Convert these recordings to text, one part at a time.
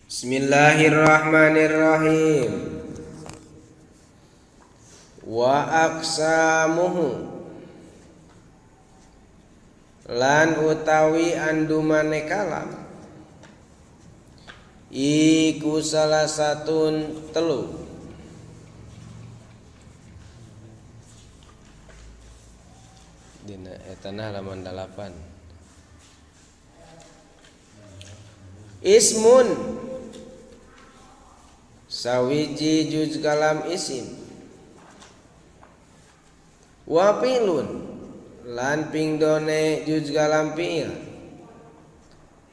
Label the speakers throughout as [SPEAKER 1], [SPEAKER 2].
[SPEAKER 1] Bismillahirrahmanirrahim. Wa aqsamuhu lan utawi andumane kalam iku salah satun telu. Dina etana halaman 8. Ismun sawiji juz kalam isim, wa fi'lun lan ping done juz kalam fi'il,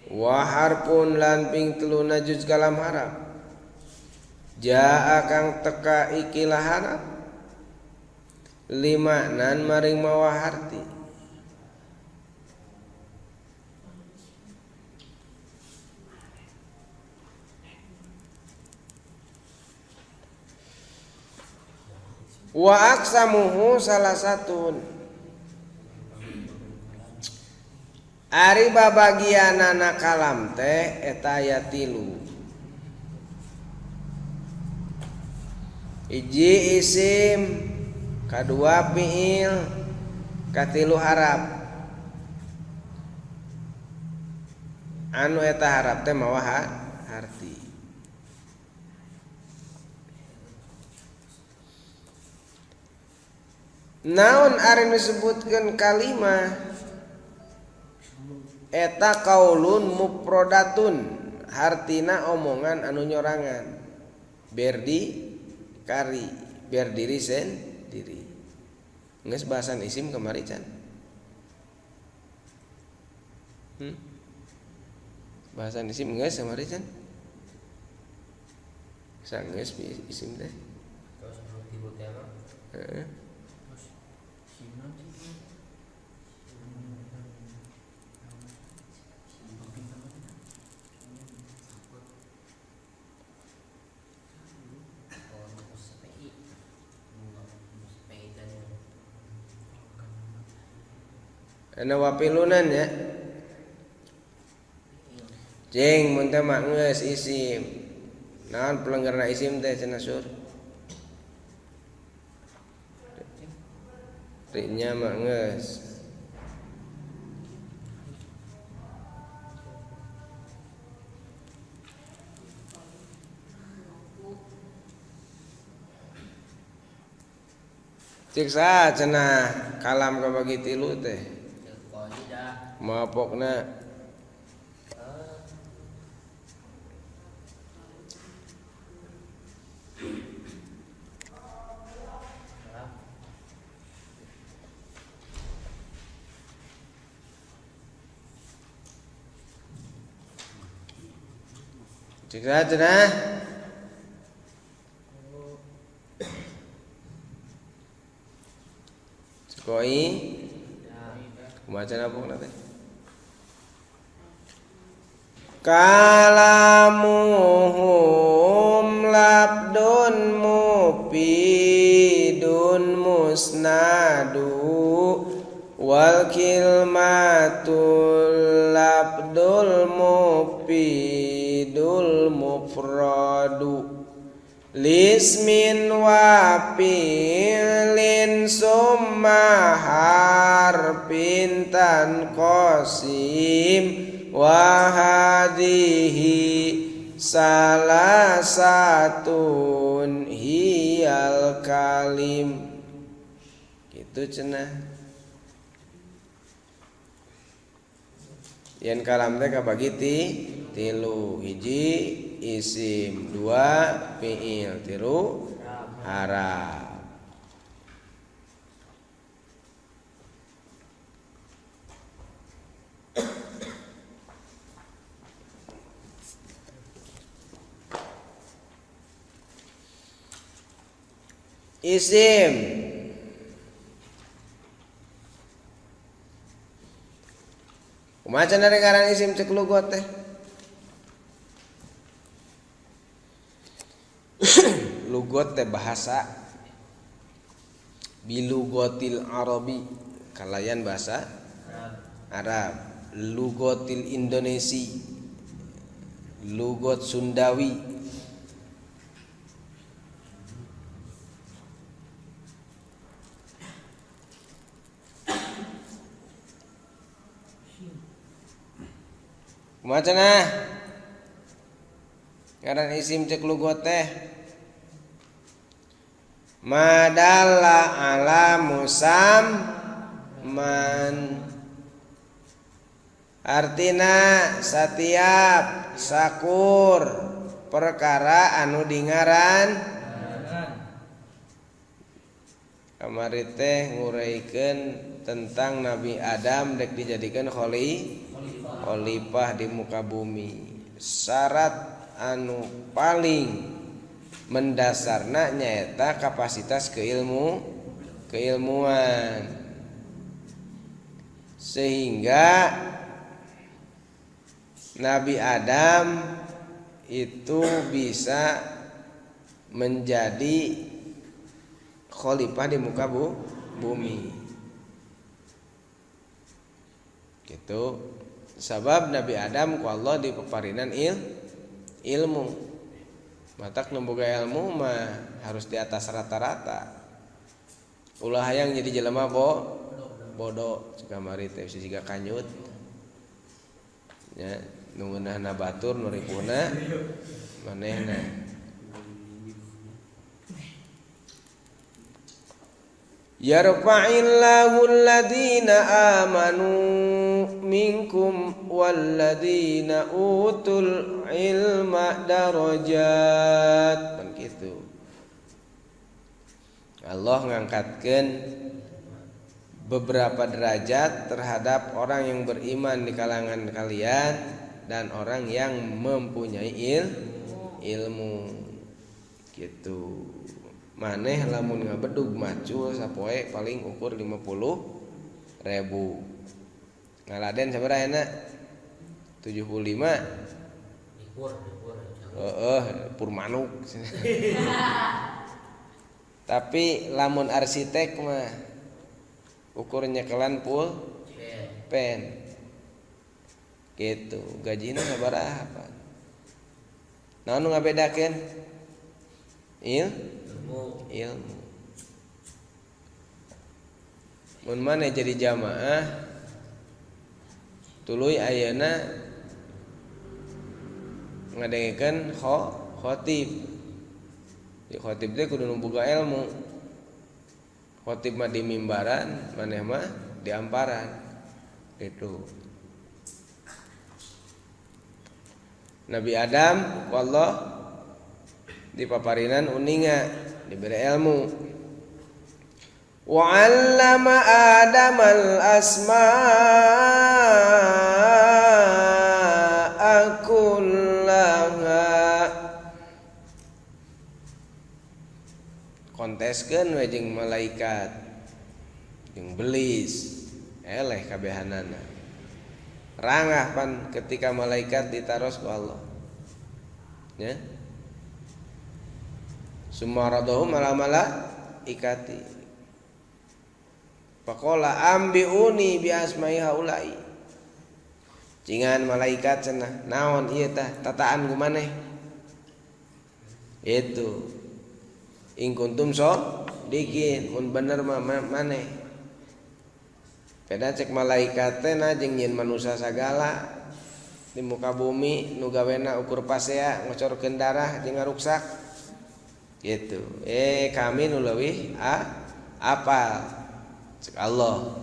[SPEAKER 1] wa harfun lan ping teluna juz kalam haraf. Jaa kang teka ikilah haraf lima nan maring mawa harti. Wa aqsamuhu salah satun. Ari babagianana kalam teh eta aya tilu. Hiji isim, kadua fiil, katilu harap. Anu eta harap teh mawa harti. Naon ari disebutkeun kalimah eta kaulun mufradatun, hartina omongan anu nyorangan, berdi kari, berdiri sendiri. Geus bahasan isim kamari can. Bahasan isim geus kamari can. Sanggeus isim teh. Heeh. Ana wapilunan ya. Cing mun teh mah geus isim. Naon pelenggerna isim teh cenah sur? Rinya mah geus. Cik saha cenah kalam kabagi tilu teh? Mapokna cik saha cenah? Cekoi kumaha cenah pokna teh? Kalamuhum labdun mufidun musnadu wal kilmatul labdul mufidul mufradu lismin wa fi'lin summa harfin tanqasim wa hadhihi salah satun hiyal kalim. Gitu cenah. Yen kalam teh kabagi tilu, hiji isim, dua fiil, tilu haraf. Isim kumaha cenah ngaran isim cek lugot teh? Lugot teh bahasa bilugotil Arabi kalayan bahasa Arab, lugotil Indonesi Lugot Sundawi. Kumaha cenah? Ngaran isim cek lugot teh madalla ala musamman, artina satiap sakur perkara anu dingaran. Kamari teh nguraikeun tentang Nabi Adam dek dijadikan khalifah di muka bumi. Syarat anu paling mendasarna nyaeta kapasitas keilmuan, sehingga Nabi Adam itu bisa menjadi khalifah di muka bumi. Gitu. Sabab Nabi Adam ku Allah dipaparinan ilmu. Matak nu boga ilmu mah harus di atas rata-rata. Ulah hayang jadi jelema bodoh kamari teh siga kanyut. Nya nu ngeunahna batur nu ripuhna manehna. Yarfa'illahu alladhina amanu minkum walladhina utul ilma darajat. Kan kitu. Allah ngangkatkeun beberapa derajat terhadap orang yang beriman di kalangan kalian dan orang yang mempunyai ilmu. Gitu. Maneh lamun ngabedug macul sapoe paling ukur 50.000. Ngaladen sabaraha enak? 75. Heeh, pur manuk. Tapi lamun arsitek mah ukur nyekelan pul pen. Gitu, gajina sabaraha pan? Naon nu ngabedakeun? Ilmu. Mun maneh jadi jamaah tuluy ayeuna ngadengekeun khotib. Di khotib teh kudu nu boga ilmu. Khotib mah di mimbaran, maneh mah di amparan. Gitu. Nabi Adam ku Allah dipaparinan uninga, diberi ilmu. Wa 'allama Adamal asma'a kullaha. Konteskeun we jeung malaikat, jeung belis, eleh kabehanana. Rangah pan ketika malaikat ditaros ku Allah. Ya. Sumaradahum ala ikati. Faqala ambiuni bi asma'i haula'i. Cingan malaikat cenah, naon ieu tah tataan ku maneh? Itu. In kuntum shodiqin, mun bener mah maneh. Beda cek malaikat teh na jeung nyieun manusia sagala di muka bumi nu gawena ukur pasea ngocorkeun darah jeung ngaruksak. Gitu. Kami nu leuwih apal cek Allah.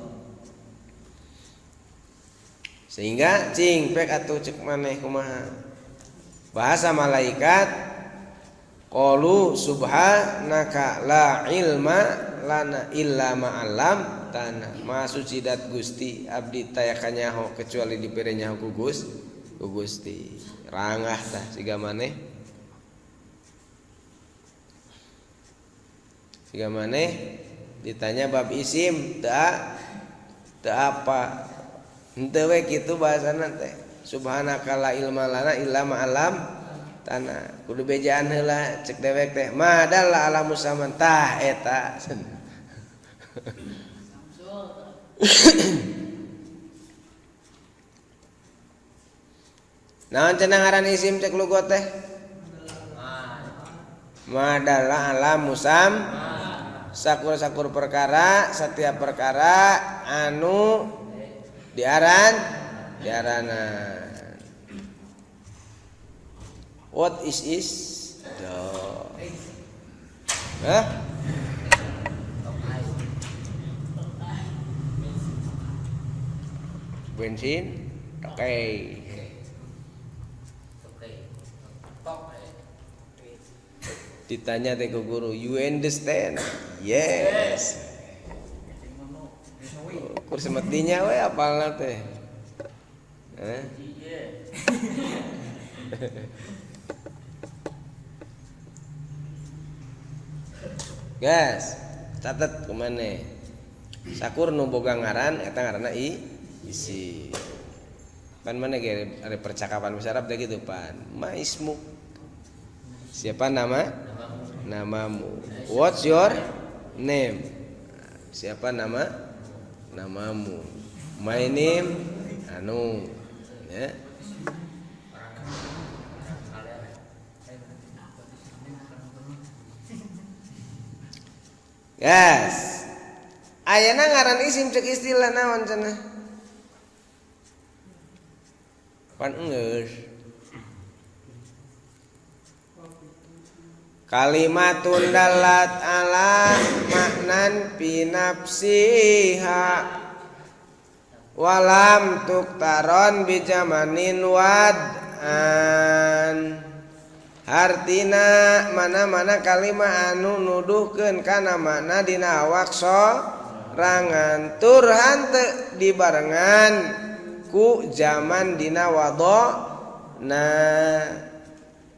[SPEAKER 1] Sehingga cing pek atuh cek maneh kumaha. Bahasa malaikat qalu subhanaka la ilma lana illa ma 'allam tanah. Maha suci dat Gusti abdi taya kanyaho kecuali dibere nyaho ku Gusti. Rangah tah siga maneh. Siga maneh ditanya bab isim teu apa. Henteu we kitu bahasana teh. Subhanaka la ilma lana illa ma 'allam tanah. Kudu bejaan heula cek dewek teh. Madalla ala musamman tah eta. Naon cenah ngaran isim cek lugot teh? Madalla ala musam sakur-sakur perkara, setiap perkara anu diaran diaranan. What is do? Hah? Bensin? Oke. Ditanya teh ku guru, you understand? Yes. Kur semetinya we apalna teh. Hah? Gas, catet kumane. Sakur nu boga ngaran eta ngaranna isi. Pan mana ge ada percakapan bahasa Arab teh gitu pan. Ma ismuk. Siapa nama? Namamu. What's your name? Siapa nama? Namamu. My name anu ya. Gas. Ayeuna ngaran isim cek istilah naon cenah? Pan enggeus. Kalimatun dalat ala maknan fi nafsiha walam tuktaron bijamanin wad'an. Hartina mana-mana kalimah anu nuduhkeun kana makna dina awak sorangan tur henteu dibarengan ku zaman dina wadona.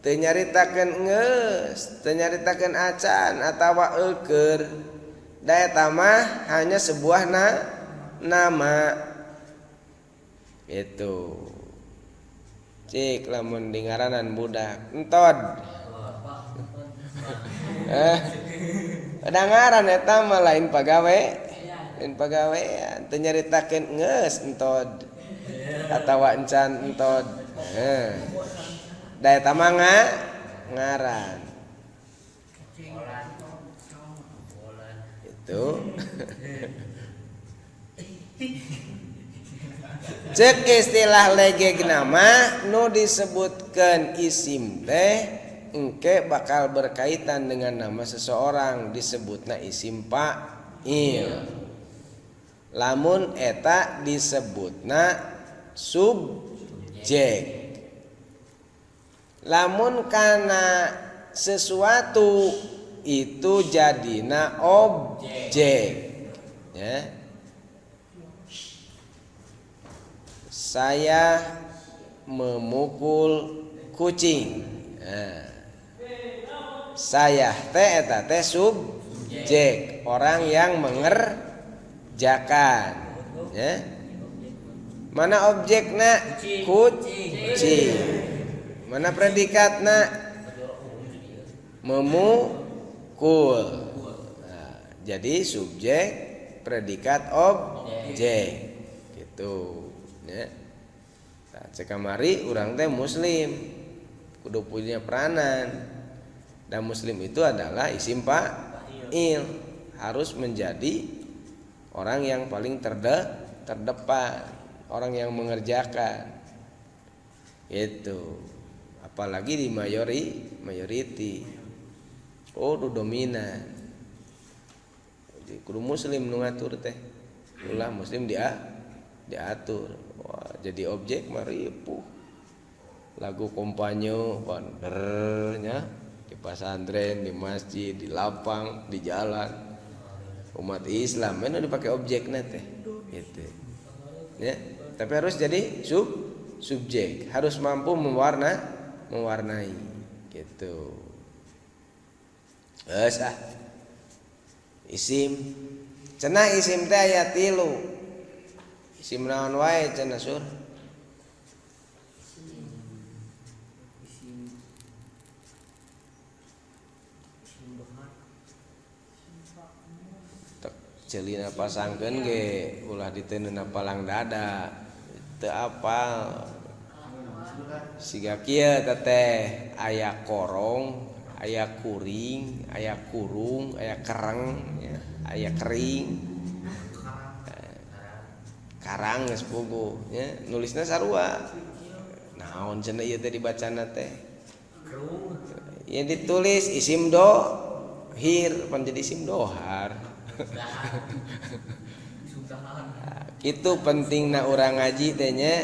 [SPEAKER 1] Teu nyaritakeun geus, teu nyaritakeun acan atawa eukeur. Da eta mah hanya sebuah nama. Itu. Cik lamun di ngaranan budak entod. Ada ngaran eta mah lain pagawe. Lain pagawean, teu nyaritakeun geus entod. Atawa encan entod. Heh. Da eta mah ngaran. Itu. Cek istilah legeg nama nu disebutkan isim teh engke bakal berkaitan dengan nama seseorang disebutna isim fa'il. Lamun eta disebutna subjek. Lamun kana sesuatu itu jadina objek ya. Saya memukul kucing. Nah. Saya teh eta teh subjek, orang yang mengerjakan ya. Mana objekna? Kucing. Mana predikatna? Memukul. Nah, jadi subjek, predikat, objek. Gitu. Ya. Nah, cek kamari urang teh muslim, kudu punya peranan. Dan muslim itu adalah isim fa'il, harus menjadi orang yang paling terdepan, orang yang mengerjakan. Itu. Apalagi di mayoriti. Oh, du dominan. Jadi kudu muslim nu ngatur teh. Ulah muslim dia diatur. Wah, jadi objek mah ripuh. Lagu kompanyo bandernya di pesantren, di masjid, di lapang, di jalan. Umat Islam mana dipakai objekna teh. Gitu. Ya, tapi harus jadi subjek, harus mampu mewarnai gitu. Geus ah. Isim. Cenah isim teh aya 3. Isim naon wae cenah sur? Tek celina pasangkeun ge ulah diteundeun palang dada. Teu apal. Siga kieu teteh aya korong, aya kuring, aya kurung, aya kereng, ya, aya kering. Karang geus puguh nya, nulisna sarua. Naon cenah ieu teh dibacana teh? Ya ditulis isim dohir pan jadi isim dohar. Itu pentingna urang ngaji teh nya.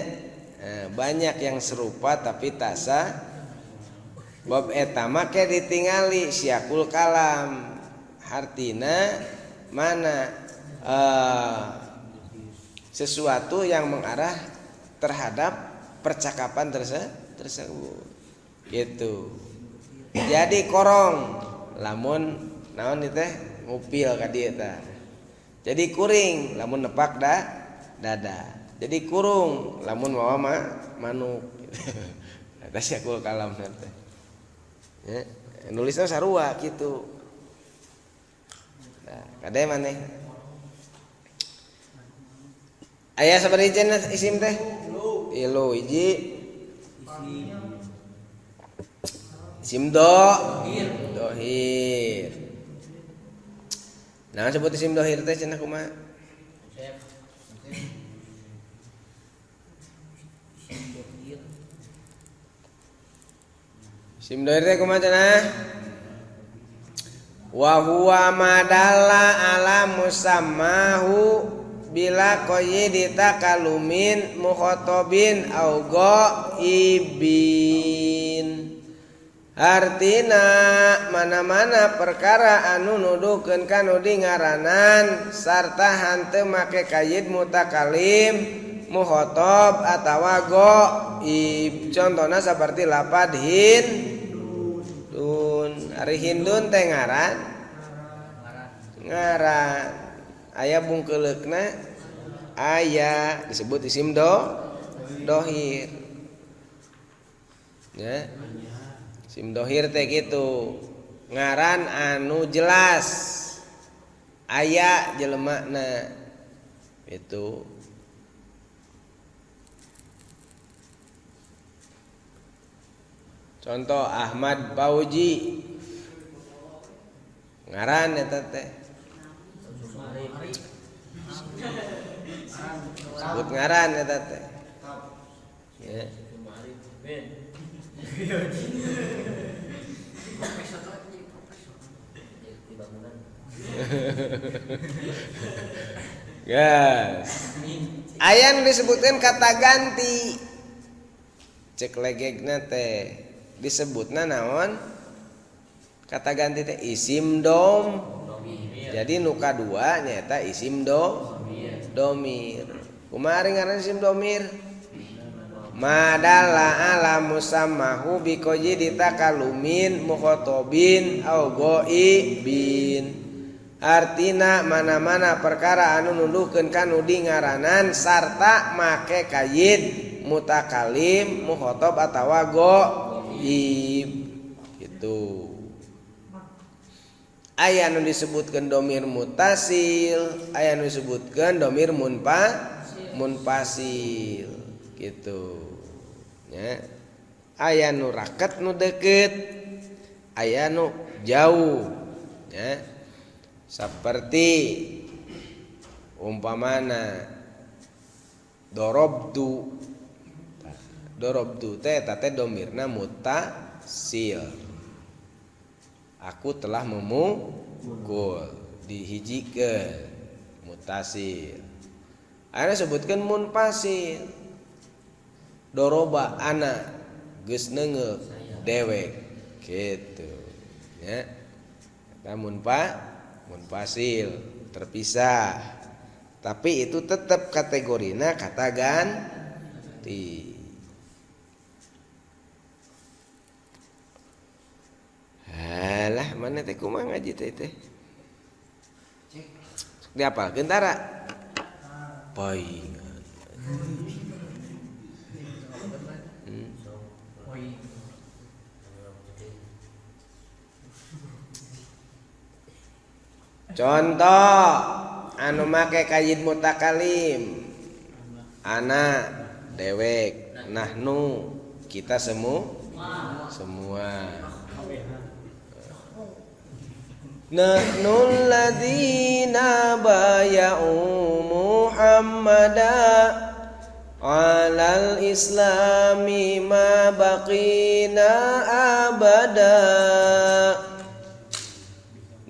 [SPEAKER 1] Banyak yang serupa tapi tak sah. Bab eta make ditingali siakul kalam. Hartina mana sesuatu yang mengarah terhadap percakapan tersebut. Gitu. Jadi korong lamun naon ieu teh ngupil ka dieu tah. Jadi kuring lamun nepak dada. Jadi kurung lamun mawa manuk. Eta siakul kalam teh. Ya, nulisna sarua kitu. Nah, kade maneh? Aya sabaraha cenah isim teh? Tilu hiji. Isim dohir. Nah, sebut isim dohir teh cenah kumaha? Isim dohir teh kumaha cenah? Wa huwa madalla ala musammahu bila qayyidi takalumin mukhatabin au ghaibin. Artina mana-mana perkara anu nuduhkeun kanu dingaranan sarta hanteu make kayid mutakalim mukhatab atawa ghaib. Contohna saperti lapad hindun. Ari hindun teh ngaran ngaran aya bungkeuleukna aya disebut isim dohir. Ya. Isim dohir teh kitu. Ngaran anu jelas aya jelemana itu. Contoh Ahmad Fauzi. Ngaran eta teh. Sebut ngaran eta teh. Ya. Gas. Aya nu disebutkeun kata ganti. Cek legegna teh disebutna naon? Kata ganti teh isim dom. Jadi nu kadua nyaeta isim domir. Kumaha ngaran isim domir? Madalla ala musammahu biqayyidi takalumin mukhatabin au ghaibin. Artina mana-mana perkara anu nuduhkeun kanu dingaranan sarta make kayid mutakalim mukhatab atawa ghaib. Gitu. Aya nu disebutkeun domir mutasil, aya nu disebutkeun domir munfasil gitu. Ya. Aya nu raket nu deket, aya nu jauh ya. Seperti umpamana dorobtu. Dorobtu teh eta teh domirna mutasil. Aku telah memukul, dihijikeun mutasil. Aya sebutkeun munfasil. Doroba ana geus neungeul dewek gitu ya. Eta munfasil terpisah. Tapi itu tetap kategorina kata ganti. Alah mana teh kumaha ngaji teh teh. Diapalkeun tara? Paingan. Contoh anu make kayid mutakalim. Ana dewek, nahnu Kita semua. Semua. Nahnu alladziina baya'u Muhammada 'alal islami ma baqina abada.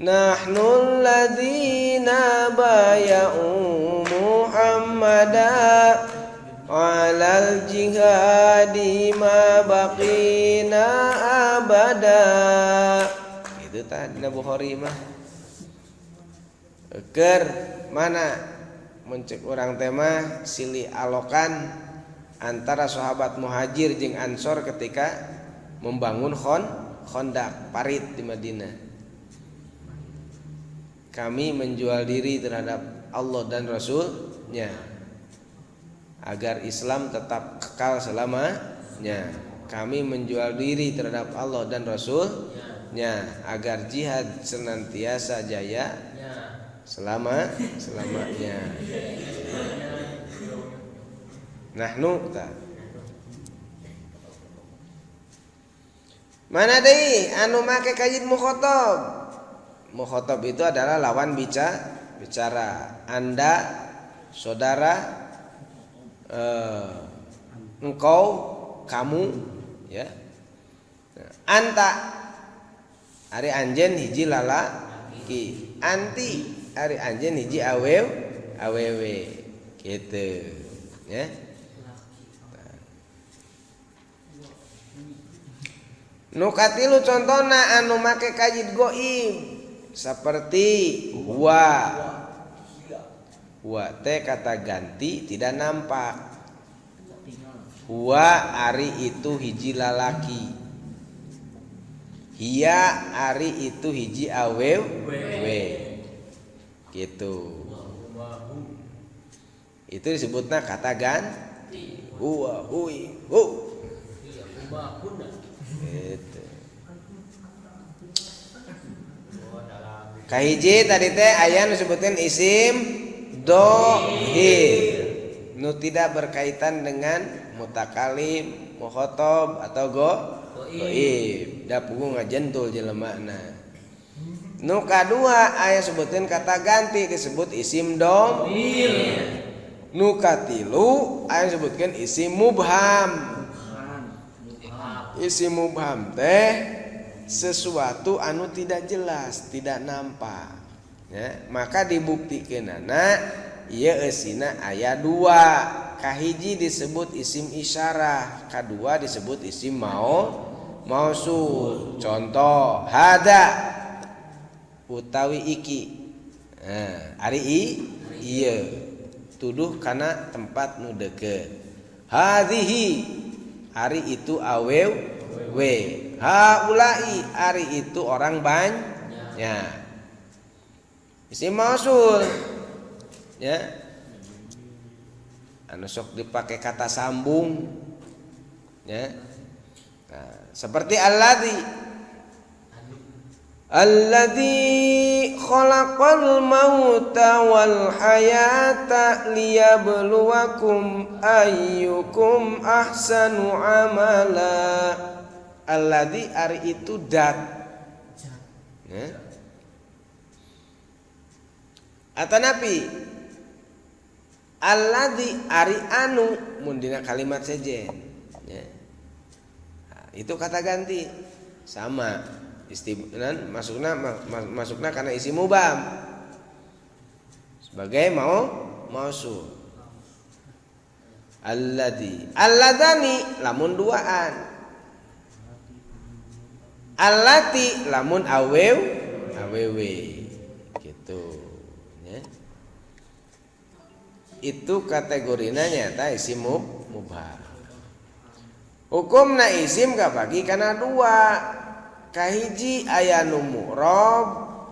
[SPEAKER 1] Nahnu alladziina baya'u Muhammada 'alal jihadi ma baqina abada. Itu tadi Bukhari mah. Keur mana muncul orang tema silih alokan antara sahabat Muhajir jeung Ansor ketika membangun Khandaq parit di Madinah. Kami menjual diri terhadap Allah dan Rasulnya agar Islam tetap kekal selamanya. Kami menjual diri terhadap Allah dan Rasulnya agar jihad senantiasa jaya selama selamanya. Nahnu ta. Mana deui anu make kayid mukhotob? Mukhotob itu adalah lawan bicara. Anda, saudara, engkau, kamu, ya. Anta ari anjeun hiji lalaki, anti ari anjeun hiji awewe gitu, ya. Nu katilu contona anu make kayid goib seperti huwa. Huwa teh kata ganti tidak nampak. Huwa ari itu hiji lalaki. Hiya ari itu hiji awewe. Gitu. Itu disebutna kata ganti. Huwa hui hu. Gitu. Kahiji tadi teh aya nu disebutkeun isim dohir, nu tidak berkaitan dengan mutakalim, mukhotob atau goib. Da puguh ngajentul jelemana. Nu kadua aya sebutkeun kata ganti disebut isim domir. Nu katilu aya sebutkeun isim mubham. Isim mubham teh sesuatu anu tidak jelas, tidak nampak. Ya, maka dibuktikeunana ieu eusina aya dua. Kahiji disebut isim isyarah, kadua disebut isim mausul. Contoh hada utawi iki. Nah, ari ieu tuduh kana tempat nu deukeut. Hadhihi ari itu awewe. Haulai ari itu orang banyak. Isim mausul, ya, anu sok dipakai kata sambung, ya. Nah, seperti alladzi, alladzi khalaqal mauta wal hayata liyabluwakum ayyukum ahsanu amala. Alladzi ari itu dat, ya. Atanapi alladzi ari anu mun dina kalimat sejen, ya. Nah, itu kata ganti sama istinan masukna karena isi mubham sebagai mausul. Alladzi, alladzani lamun duaan, allati lamun awewe gitu, ya. Itu kategorina nyata isim mubham. Hukumna isim kabagi kana dua. Kahiji aya nu mu'rob,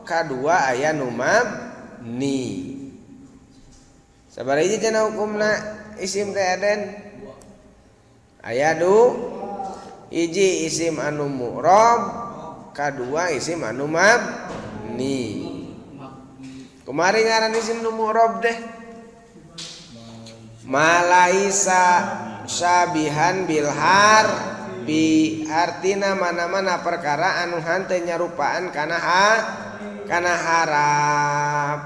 [SPEAKER 1] kadua aya nu mabni. Sabaraha hiji cenah hukumna isim teh Aden? Aya du hiji isim anu mu'rob, kadua isim anu mabni. Kemarin ngaran isim nu mu'rob deh. Malaisa syabihan bilhar harfi, artina mana-mana perkara anu hanteu nyarupaan kana ha kana harap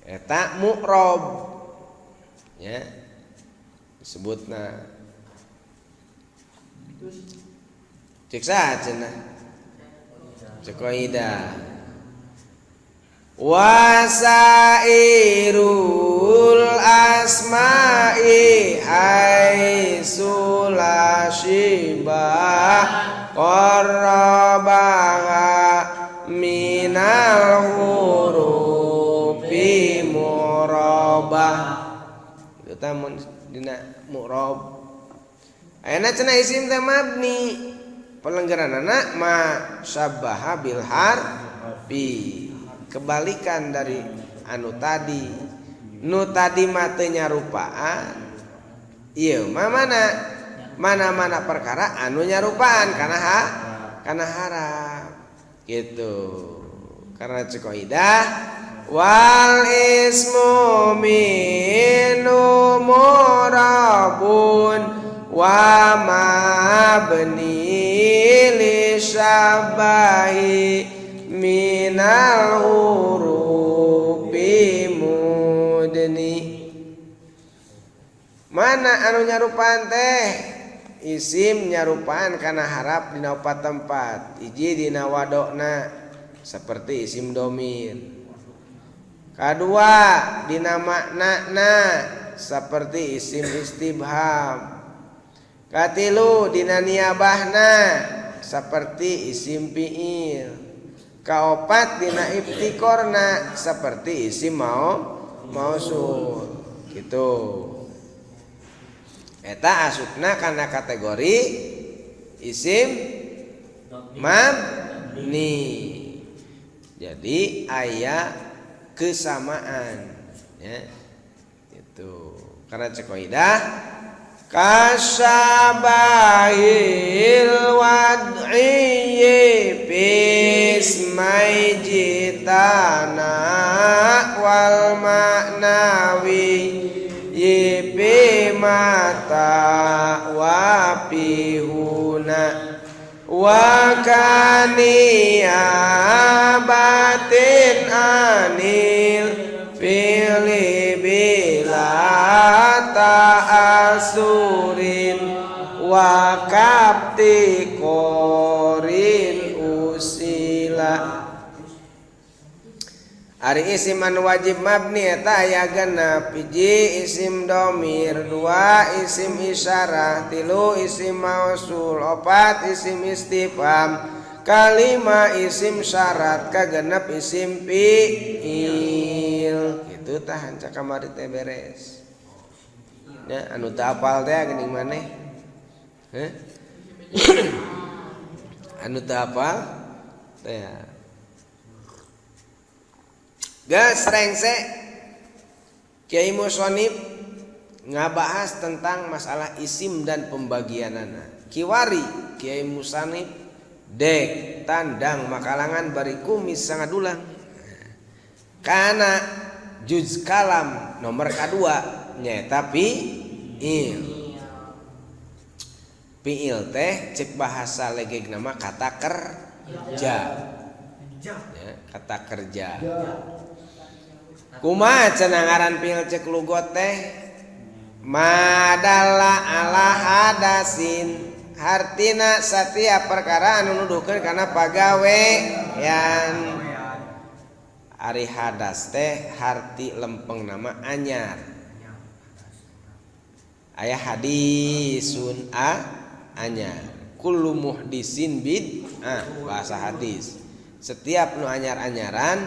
[SPEAKER 1] eta mu'rob ya disebutna. Cek saha cenah? Cek kaidah wasairul asma'i haitsu la syibah qarrabaha minal hurufi murabah. Itu tamun dina mu'rab. Ayeuna cenah isim teh mabni, pelenggeranana ma syabbaha bil harfi, kebalikan dari anu tadi. Nu tadi mah teu nyarupaan, ieu mah mana mana-mana perkara anu nyarupaan kana ha kana harap gitu. Karena cek kaidah wal ismu minu murabun wa mabni li syabahi minal hurufi mudni. Mana anu nyarupaan teh? Isim nyarupaan kana harap dina opat tempat. Hiji, dina wadona, seperti isim domir. Kadua, dina maknana, seperti isim istibham. Katilu, dina niabahna, seperti isim fiil. Kaopat, dina iftikorna, seperti isim mau mausul gitu. Eta asupna kana kategori isim mabni. Jadi aya kesamaan ya itu karena cek kaidah kasyabahil wad'iyyi fismai jitana wal ma'nawi yipi mata wa pihuna wa kaniyabatin anil fi'li bila ta'asurin wa kapti korin usila. Ari isim anu wajib mabni eta aya genep: hiji, isim domir, dua, isim isyarah, tilu, isim mausul, opat, isim istifham, kalima, isim syarat, kagenep, isim fiil. Gitu tah, hanca kamari teh beres ya. Anu teu apal teh geuning maneh? Heh? Anu teu apal teh. Geus rengse, Kiai Musonib ngabahas tentang masalah isim dan pembagianana. Kiwari Kiai Musanib dek tandang makalangan bari kumis sangadulang. Kana juz kalam nomor kedua, nyaeta fiil. Fiil teh cek bahasa legeg nama kata kerja. Ya, kata kerja. Kumaha cenah ngaran fiil cek lugot teh? Madalla ala hadasin, hartina setiap perkara anu nuduhkeun kana pagawean. Ari hadas teh harti lempeng nama anyar. Aya hadisun a anyar. Kullu muhdisin bid ah, bahasa hadis. Setiap nu anyar-anyaran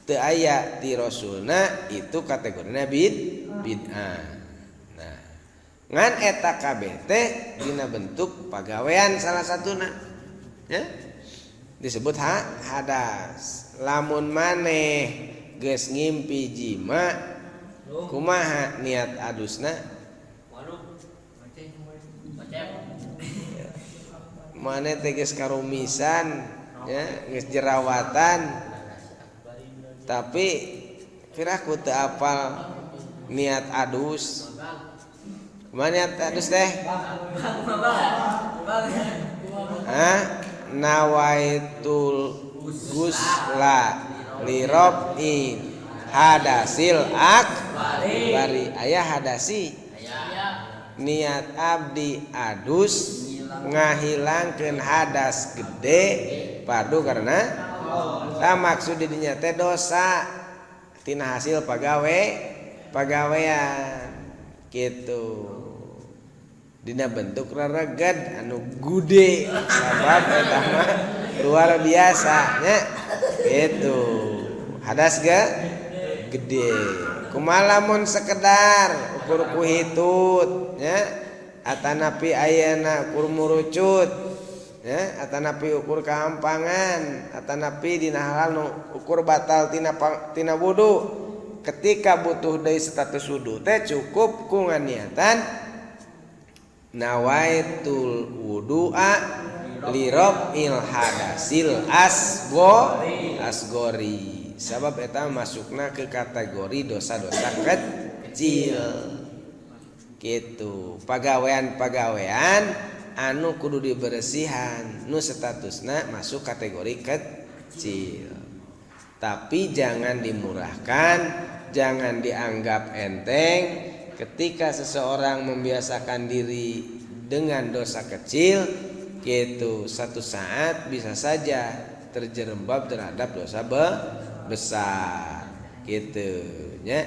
[SPEAKER 1] teu aya ti rasulna itu kategorina bid'ah. Nah, ngan eta kabeh teh dina bentuk pagawean salah satuna. Ya. Disebut hadas. Lamun maneh geus ngimpi jima, kumaha niat adusna? Maneh teh geus karumisan ya, geus jerawatan, tapi piraku teu apal niat adus. Kumaha niat adus teh? Hah? Nawaitul gusla lirof'il hadasil akbari. Aya hadasi, niat abdi adus ngahilangkeun hadas gede fardu karena. Tah, maksud didinya teh dosa tina hasil pagawe pagawean gitu, dina bentuk rereged anu gude, sabab eta mah luar biasa nya gitu, hadas ge gede. Kumaha lamun sekedar ukur kuhitut nya, atanapi ayeuna ukur murucut ya, atanapi ukur kaampangan, atanapi dina halal nu ukur batal tina wudu? Ketika butuh deui status wudu teh, cukup ku nganiatan nawaitul wudu'a lirof'il hadasil asgori, sabab eta masukna ke kategori dosa-dosa kecil gitu, pagawean-pagawean anu kudu dibersihan nu statusna masuk kategori kecil. Tapi jangan dimurahkan, jangan dianggap enteng. Ketika seseorang membiasakan diri dengan dosa kecil gitu, satu saat bisa saja terjerembab terhadap dosa besar gitu ya.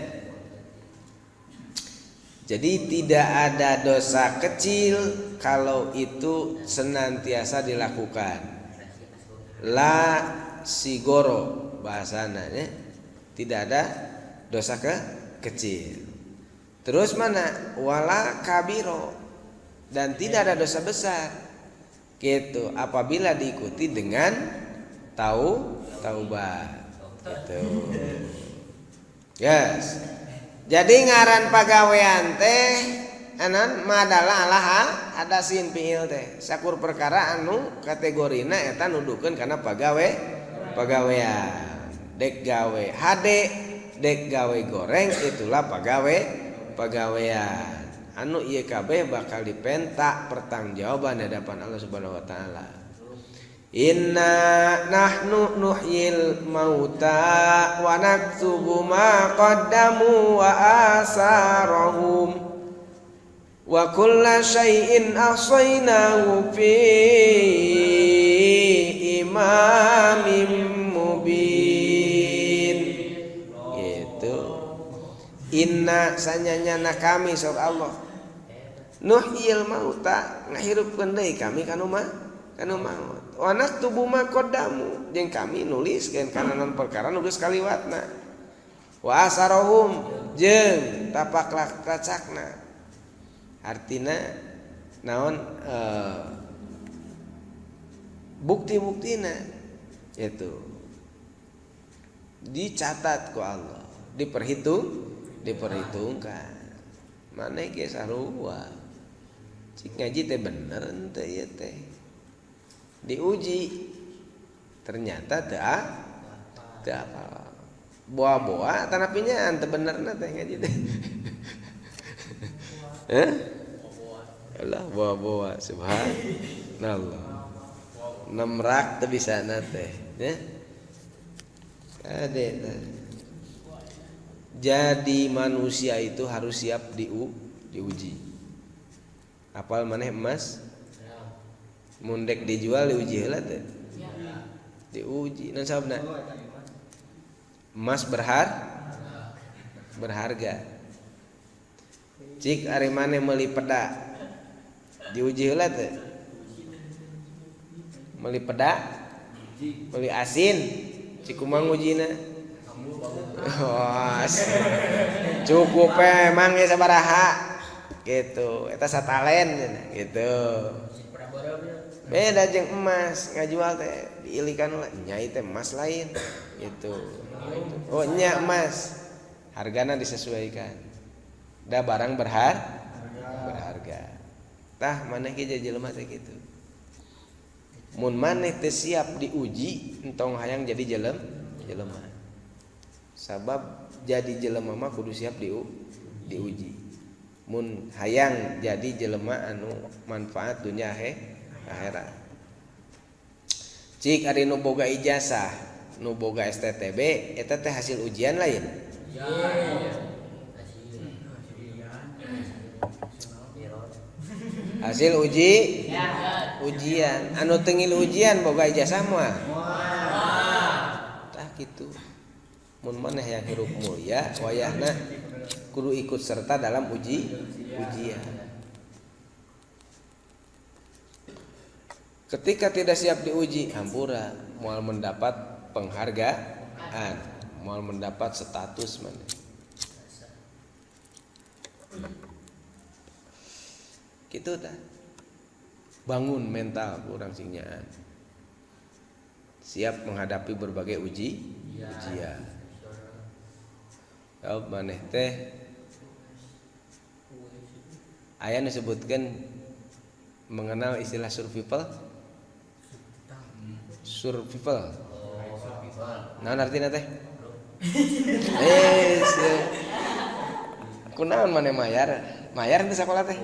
[SPEAKER 1] Jadi tidak ada dosa kecil kalau itu senantiasa dilakukan. La sigoro bahasana ya. Tidak ada dosa kecil. Terus mana? Wala kabiro, dan tidak ada dosa besar. Gitu apabila diikuti dengan tahu taubat. Gitu. Yes. Jadi ngaran pagawean teh anan ma dalla ala hadasin fiil teh sakur perkara anu kategorina eta nuduhkeun kana pagawe pagawean, dek gawe hade dek gawe goreng, itulah pagawe pagawean anu ieu kabeh bakal dipenta pertanggungjawaban di hadapan Allah Subhanahu wa taala. Inna nahnu nuhyil mauta wa naktubu ma qaddamu wa asarahum wa kulla syai'in ahsaynahu fi imamin mubin. Gitu. Inna sanyanyana kami, saur Allah, nuhyil mauta ngahirupkeun deui kami kanu mah kanu maut, wa naktubu ma qaddamu jeung kami nuliskeun kana non perkara nu geus kaliwatna, wa asarahum jeung tapak racakna. Artina naon? Bukti-buktina itu dicatat ku Allah, diperhitungkan. Mana ge sarua, cik ngaji teh bener henteu ieu teh, diuji ternyata teu teu apa, boa-boa tanapinya teu benerna teh ngaji teh. Eh Allah, boa-boa, subhanallah, nemrak teu bisa na teh ya. Ade, jadi manusia itu harus siap diuji. Apal maneh emas? Mun dek dijual diuji heula teh? Diuji. Naon sababna? Emas berharga. Cik ari maneh meuli peda, diuji heula teh? Meuli peda, meuli asin, cik kumaha ngujina? Oh, cukup emang ya sabaraha gitu, eta satalen gitu. Beda jeung emas, ngajual teh diilikan lah, nya teh emas lain gitu. Oh nya emas, hargana disesuaikan da barang berharga. Tah, maneh ge jadi jelema teh kitu. Mun maneh teu siap diuji, entong hayang jadi jelema, sabab jadi jelema mah kudu siap diuji. Mun hayang jadi jelema anu manfaat dunya akhirat. Cik ari nu boga ijazah, nu boga STTB eta teh hasil ujian lain. Hasil uji ujian anu teu ngilu ujian boga ijazah moal. Tah kitu. Mun maneh yang hirup mulia wayahna kudu ikut serta dalam ujian. Ketika tidak siap diuji, hampura moal mendapat penghargaan, moal mendapat status maneh. Gitu tah. Bangun mental kurang singyaan. Siap menghadapi berbagai ujian. Kalau maneh teh aya nu disebutkeun mengenal istilah survival. Survival. Naon artina teh? Kunaon maneh mayar? Mayar teh sakola teh?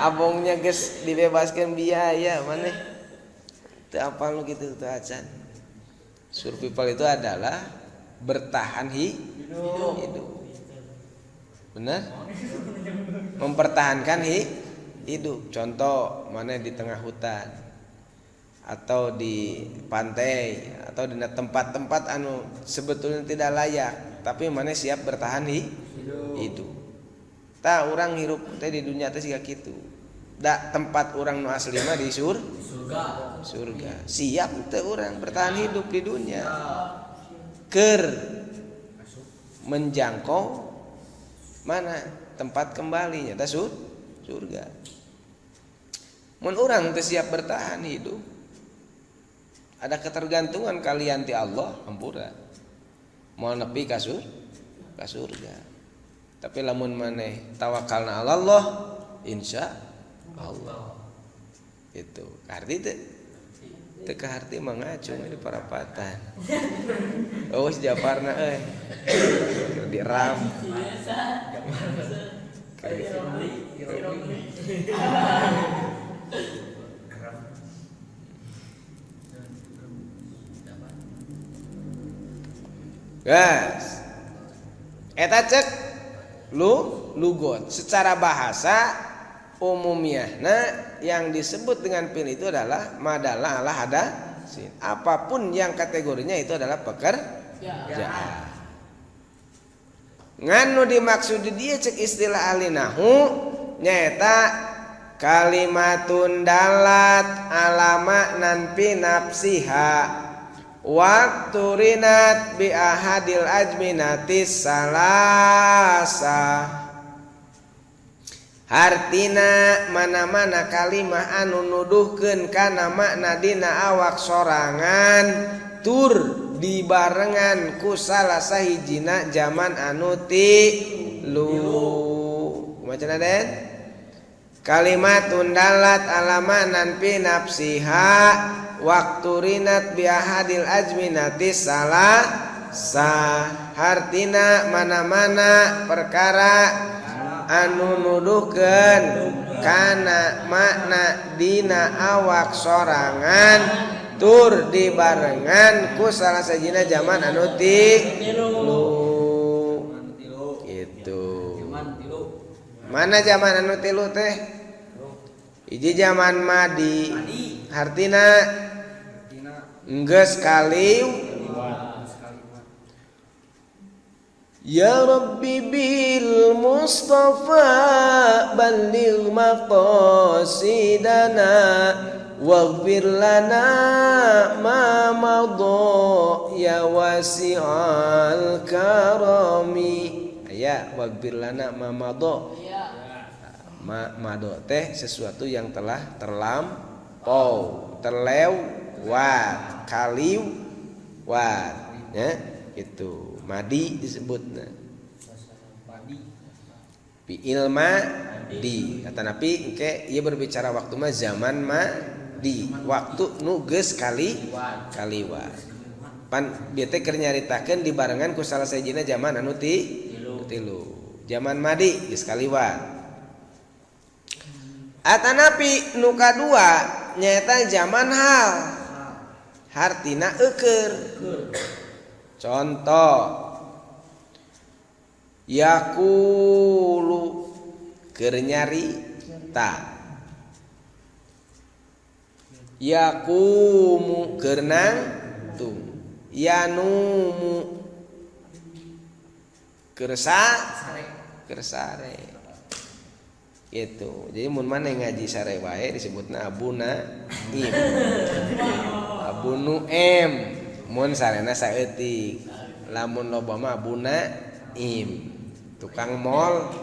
[SPEAKER 1] Abongnya geus dibebaskeun biaya maneh. Teu apal nu kitu teu acan. Survival itu adalah bertahan hidup. Benar? Mempertahankan hidup. Contoh mana di tengah hutan atau di pantai atau di tempat-tempat anu sebetulnya tidak layak, tapi mana siap bertahan hidup. Tah urang hirup teh di dunia teh siga kitu. Da tempat urang nu asli mah di surga. Surga. Siap teh urang bertahan hidup di dunia. Keur menjangkau mana tempat kembalinya teh surga. Mun urang teu siap bertahan hidup, ada ketergantungan kalian ti Allah, hampura. Moal nepi ka surga. Tapi lamun maneh tawakalna ala Allah, insya Allah. Itu arti teu teu kaharti mah ngacung di parapatan. Oh, si Japarna euy. Keur diram. Gas. Eta cek lugot. Secara bahasa umumiahna yang disebut dengan pil itu adalah madalah ala hada sin. Apapun yang kategorinya itu adalah pekerjaan. Ngan nu dimaksud di dieu cek istilah ahli nahu nyaeta kalimatun dalat ala maknan fi nafsiha wa turinat bi ahadil ajminati salasa. Hartina mana-mana kalimah anu nuduhkeun kana makna dina awak sorangan tur dibarengan ku salah sahijina jaman anu tilu. Macana den? Kalimatun dalat ala maknan fi nafsiha waktu rinat bi ahadil ajminati salasa. Hartina mana-mana perkara anu nuduhkeun kana makna dina awak sorangan tur dibarengan ku salah sajina zaman anu tilu. Gitu. Mana zaman anu tilu teh? Hiji zaman madi. Hartina geus kaliwat. Ya Rabbi bil Mustafa balligh maqasidana waghfir lana ma madha ya wasi'al karami. Aya waghfir lana ma madha. Ma madha teh sesuatu yang telah terlampau, terlewat, kaliwat, ya itu. Madi disebutna. Fi'il madi. Kata Nabi engke ieu berbicara waktu mah zaman madi, waktu nu geus kaliwat. Pan bieu teh keur nyaritakeun dibarengan ku salah sahijina zaman anu tilu. Zaman madi geus kaliwat. Atanapi nu kadua nyaeta zaman hal. Hartina eukeun. Contoh yaqulu keur nyarita, yaqumu keur nangtung, yanumu keur sare gitu. Jadi mun maneh ngaji sare wae disebutna Abu Naim, Abu Nu'em mun sarena saeutik, lamun loba mah Abu Naim tukang mall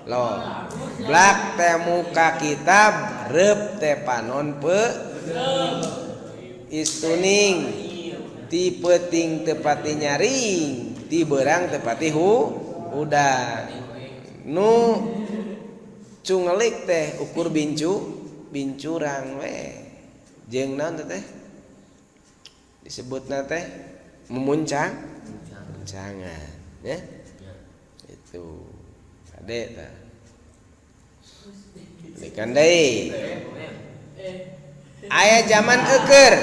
[SPEAKER 1] lo blak teh muka kitab reup teh panon pe istuning ti peuting teu pati nyaring ti beurang teu pati hudang nu cungelik teh ukur bincurang we jeung naon teh disebutna teh memuncang muncangan ya itu ade tah balikan deui aya zaman eukeun,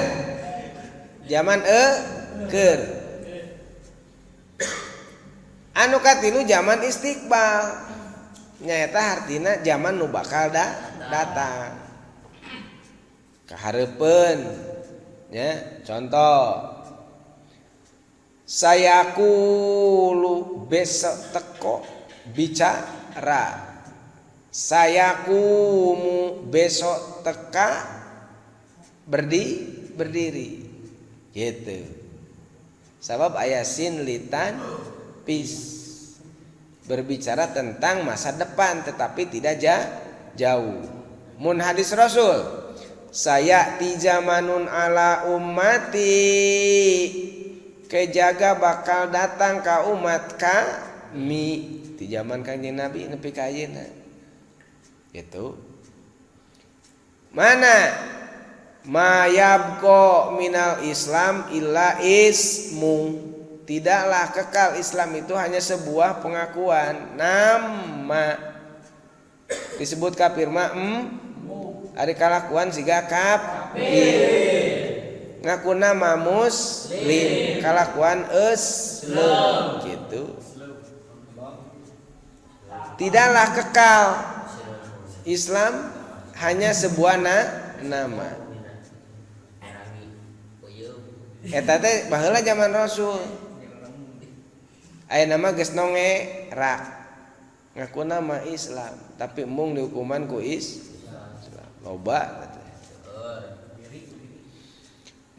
[SPEAKER 1] zaman eukeun anu katilu zaman istiqbal nyaeta hartina zaman nu bakal datang kahareupeun ya. Contoh sayaqulu besok teko bicara, sayaqumu besok teka berdiri gitu. Sabab aya sin litan pis berbicara tentang masa depan tetapi tidak jauh. Mun hadis Rasul saya'ti zamanun ala ummati kejaga bakal datang ka umat kami di zaman Kanjeng Nabi nepi ka ayeuna gitu. Mana mayabqa minal Islam illa ismu, tidaklah kekal Islam itu hanya sebuah pengakuan nama. Disebut kafir mah ari kalakuan siga kafir, ngaku nama muslim kalakuan esleum gitu. Tidaklah kekal Islam hanya sebuah nama. Eta teh baheula zaman Rasul. Aya nama geus nonge rak ngaku nama Islam tapi embung dihukuman ku Islam loba.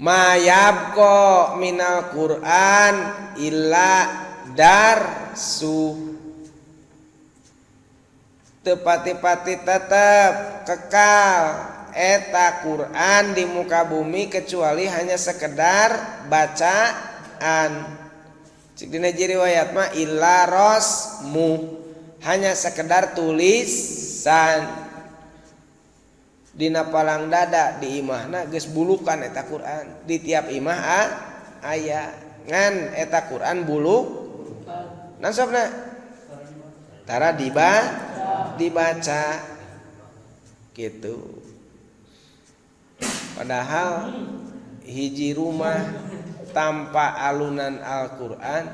[SPEAKER 1] Mayabqa minal Quran illa darsu, tepati-pati tetap kekal eta Quran di muka bumi kecuali hanya sekedar bacaan. Cik dina riwayat mah illa rosmu, hanya sekedar tulisan. Dina palang dada di imahna geus bulukan eta Quran, di tiap imah aya ngan eta Quran buluk nansobna tara dibaca gitu. Padahal hiji rumah tanpa alunan Al-Quran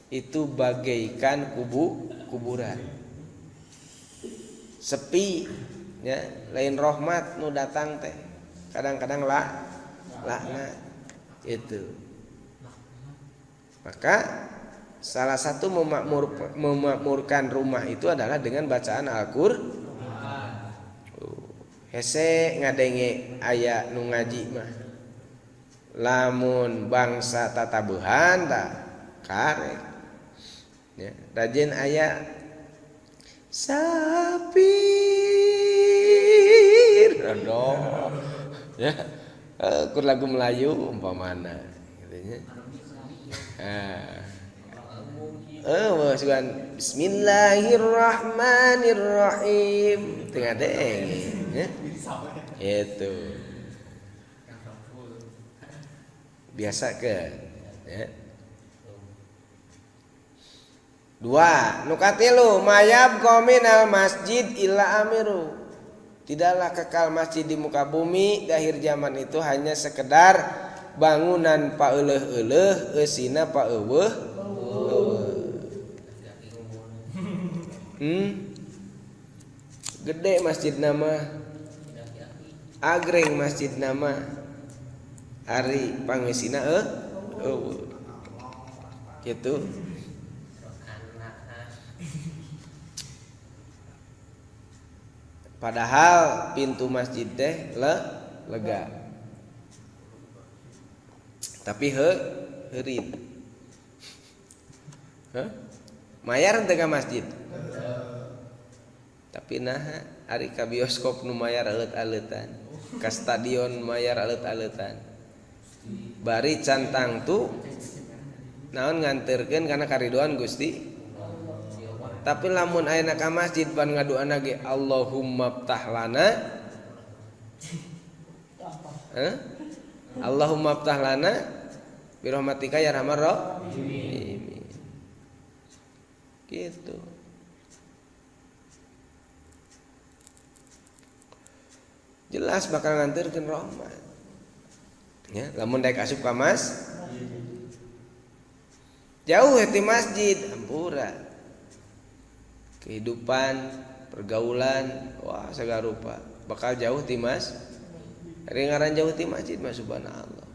[SPEAKER 1] itu bagaikan kuburan sepi ya, lain rahmat nu datang teh kadang-kadang laknat itu. Maka salah satu memakmurkan rumah itu adalah dengan bacaan Al-Qur'an. Hese ngadenge aya nu ngaji mah lamun bangsa tatabuhan tah karek ya, rajin aya sapir aduh ya, kur lagu Melayu umpamana gitu nya. Bismillahirrahmanirrahim teu ngadenge ya. Itu. Biasa ke ya. Dua, nu katilu mayab minal masjid illa amiru. Tidaklah kekal masjid di muka bumi di akhir zaman itu hanya sekedar bangunan paeuleuh-euleuh eusina paeuweuh. Gede masjid nama, agreng masjid nama, ari pangeusina eueuh. Gitu. Padahal pintu masjid teh lega. Tapi heurin. Hah? Mayar teu ka masjid? Tapi naha ari ka bioskop nu mayar aleutan-aleutan, ka stadion mayar aleutan-aleutan. Bari can tangtu naon nganterkeun kana karidoan Gusti. Tapi lamun ayeuna ka masjid pan ngaduana ge Allahumma ftah lana. Hah? Allahumma ftah lana bi rahmatika ya arhamar rahimin. Gitu. Jelas bakal nganterkeun rahmat. Ya, lamun daek asup ka mas jauh ti masjid, hampura. Kehidupan, pergaulan, wah segala rupa bakal jauh ti mas. Ari ngaran jauh ti masjid mah subhanallah.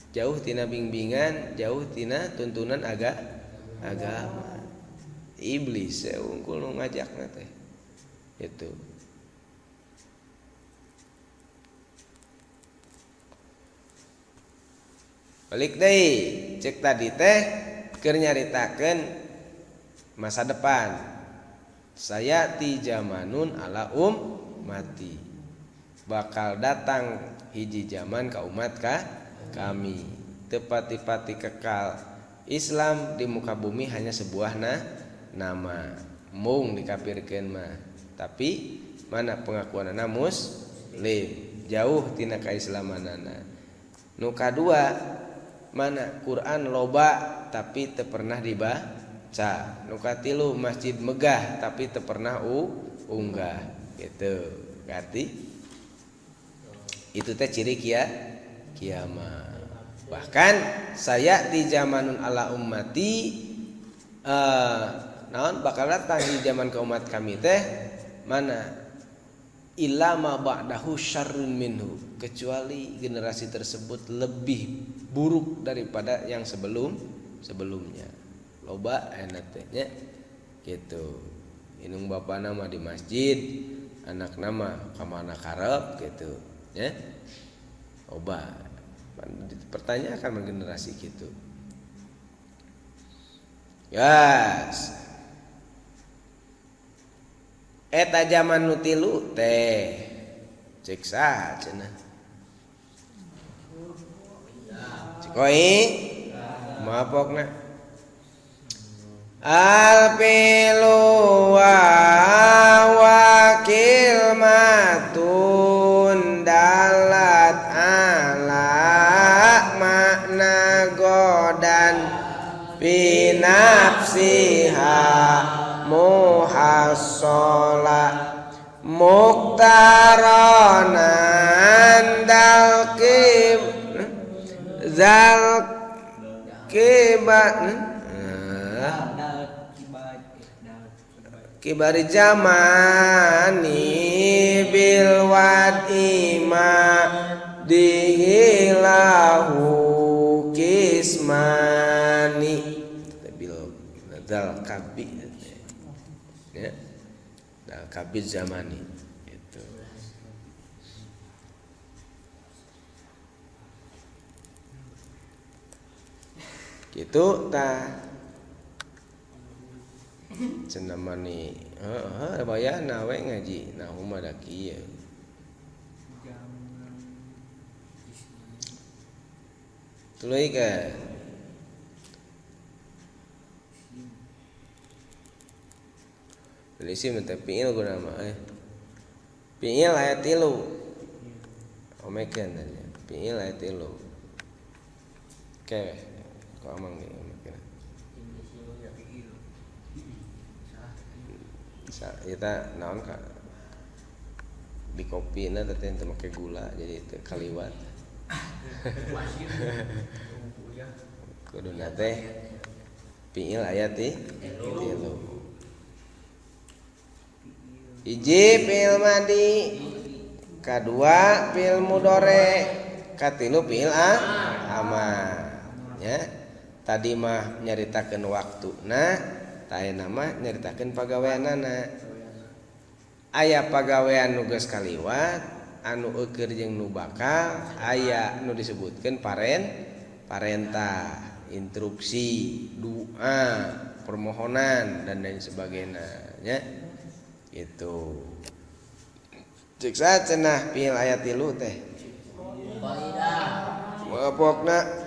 [SPEAKER 1] Jauh tina bimbingan, jauh tina tuntunan agama. Iblis ya unggul nu ngajakna teh. Gitu. Balik deui, cek tadi teh keur nyaritakeun masa depan. Saya ti zamanun ala ummati. Bakal datang hiji zaman ka umat ka kami. Tepati-pati kekal Islam di muka bumi hanya sebuah nama. Mung dikapirkeun mah. Tapi mana pengakuanana muslim, jauh tina kaislamanana. Nu kadua mana Quran loba tapi teu pernah dibaca. Nu katilu masjid megah tapi teu pernah unggah gitu. Berarti itu teh ciri kiamat. Bahkan saya di zamanun ala ummati naon bakal datang di zaman ke umat kami teh mana illa ma ba'dahu syarrun minhu, kecuali generasi tersebut lebih buruk daripada yang sebelumnya. Loba enak teh nya gitu. Inung bapa nama di masjid, anak nama ka mana karep gitu ya. Loba dipertanyakan generasi gitu. Yes. Eta zaman nu tilu teh cek saha cenah? Cek mapokna. Al fi'lu wa wakilmatun dalat ala makna godan fi nafsiha muhassola muktaranan dal kib zal kiba kibari jamani bil wadima dihilahu kismani bil dal kabi ya dal kabi zamani itu gitu ta cenah mani heeh bayana we ngaji nah mah da kieu tuluy ka isim teh fi'il guna mah fi'il aya 3 omekeun tanya fi'il aya 3 Oke, kok amang nih makina. Kita naon ka di kopina teh teu make gula jadi teu kaliwat. Kuduna teh fiil aya tilu. Hiji fiil madi, kadua fiil mudhari, katilu fiil amar. Ya. Tadi mah nyaritakeun waktuna, ayeuna mah nyaritakeun pagaweanana. Aya pagawean nu geus kaliwat, anu eukeun jeung nu bakal, aya nu disebutkeun parentah, instruksi, doa, permohonan dan lain sebagainya nya. Gitu. Cek saha cenah fiil aya tilu teh? Pokna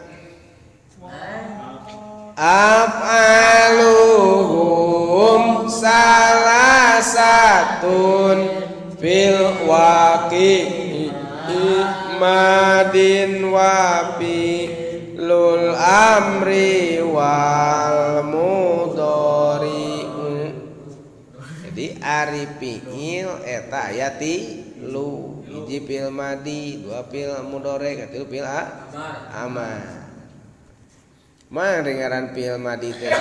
[SPEAKER 1] af'aluhum salah satun fil waqi'i madin wa lul amri wal mudhari. Jadi ari fiil eta aya tilu, hiji fiil madi, dua fiil mudhari, katilu fiil amar. Mang ngaran fiil madi teh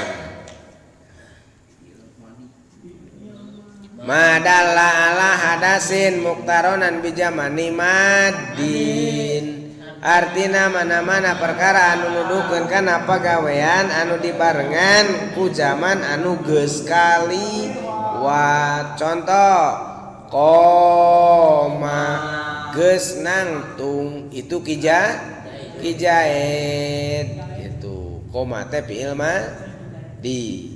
[SPEAKER 1] madalla ala hadasin muktaronan bijamani madin. Artina mana-mana perkara anu nuduhkeun kana pagawean anu dibarengan ku zaman anu geus kaliwat. Contoh koma geus nangtung itu kijaid. Koma teh fiil madi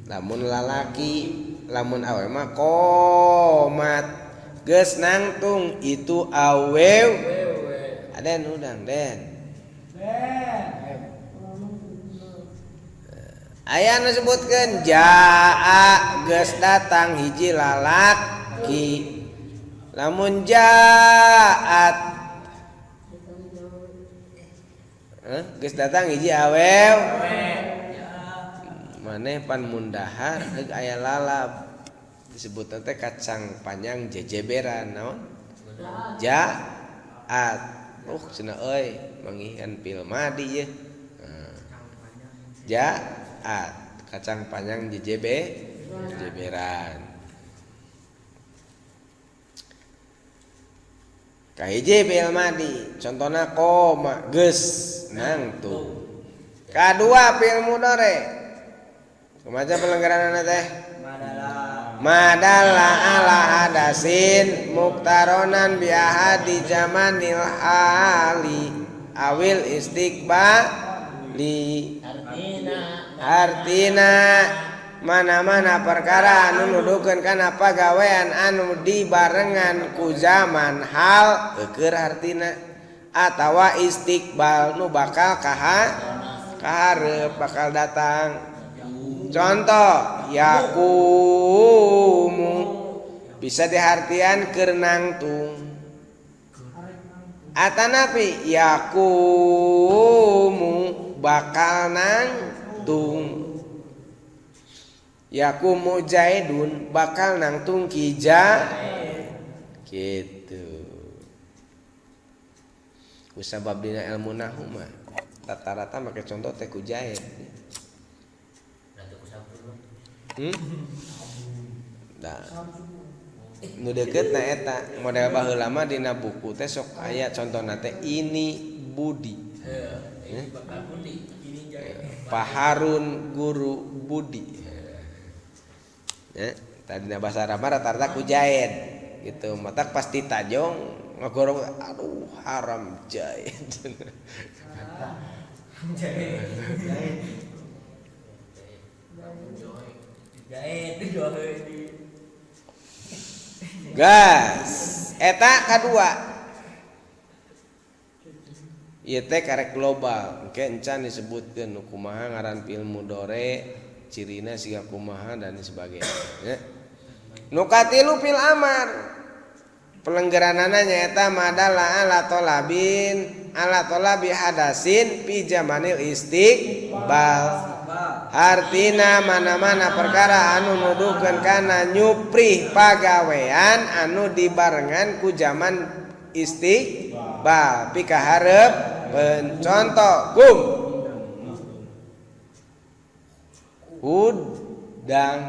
[SPEAKER 1] lamun lalaki, lamun awewe mah komat geus nangtung itu awewe. Aden udang den aya nu sebutkeun jaa geus datang hiji lalaki, lamun jaat geus datang hiji awewe. Maneh pan mundahar heug aya lalab disebutna teh kacang panjang jejeberan naon jaat. Cenah euy manggihan fiil madi ye. Jaat kacang panjang jejeberan. Kahiji fiil madi contohna koma geus nangtung. Kadua fiil mudhari kumaha pelenggaranana teh? Madalla ala hadasin muktaronan bi ahadi zamanil hali awil istiqbali. Artina mana-mana perkara anu nuduhkeun kana pagawean anu dibarengan ku zaman hal eukeun artina atawa istiqbal nu bakal kahareup bakal datang. Contoh yaqumu bisa dihartian keur nangtung. Atanapi yaqumu bakal nangtung. Yaqumu Zaidun bakal nangtung kija gitu. Kusabab dina ilmu nahwu mah rata-rata make contoh teh ku Zaid. Nah, nu deukeut na eta model baheula mah dina buku teh sok aya contona teh ini Budi. Pak Harun guru Budi. Ya, tadina bahasa Arab rata-rata ku Zaid gitu. Matak pasti tajong ngagorong aduh haram Zaid. Gas eta kadua ieu teh karek global engke encan disebutkeun nu kumaha ngaran fiil mudhari cirina siga kumaha dan sebagainya ya. Nu katilu fiil amar. Pelenggeranana nyaeta madalla ala tolabin ala tolabi hadasin fi zamanil istiqbal. Artina mana-mana perkara anu nuduhkeun kana nyuprih pagawean anu dibarengan ku zaman istiqbal pikahareupeun. Contoh kum udang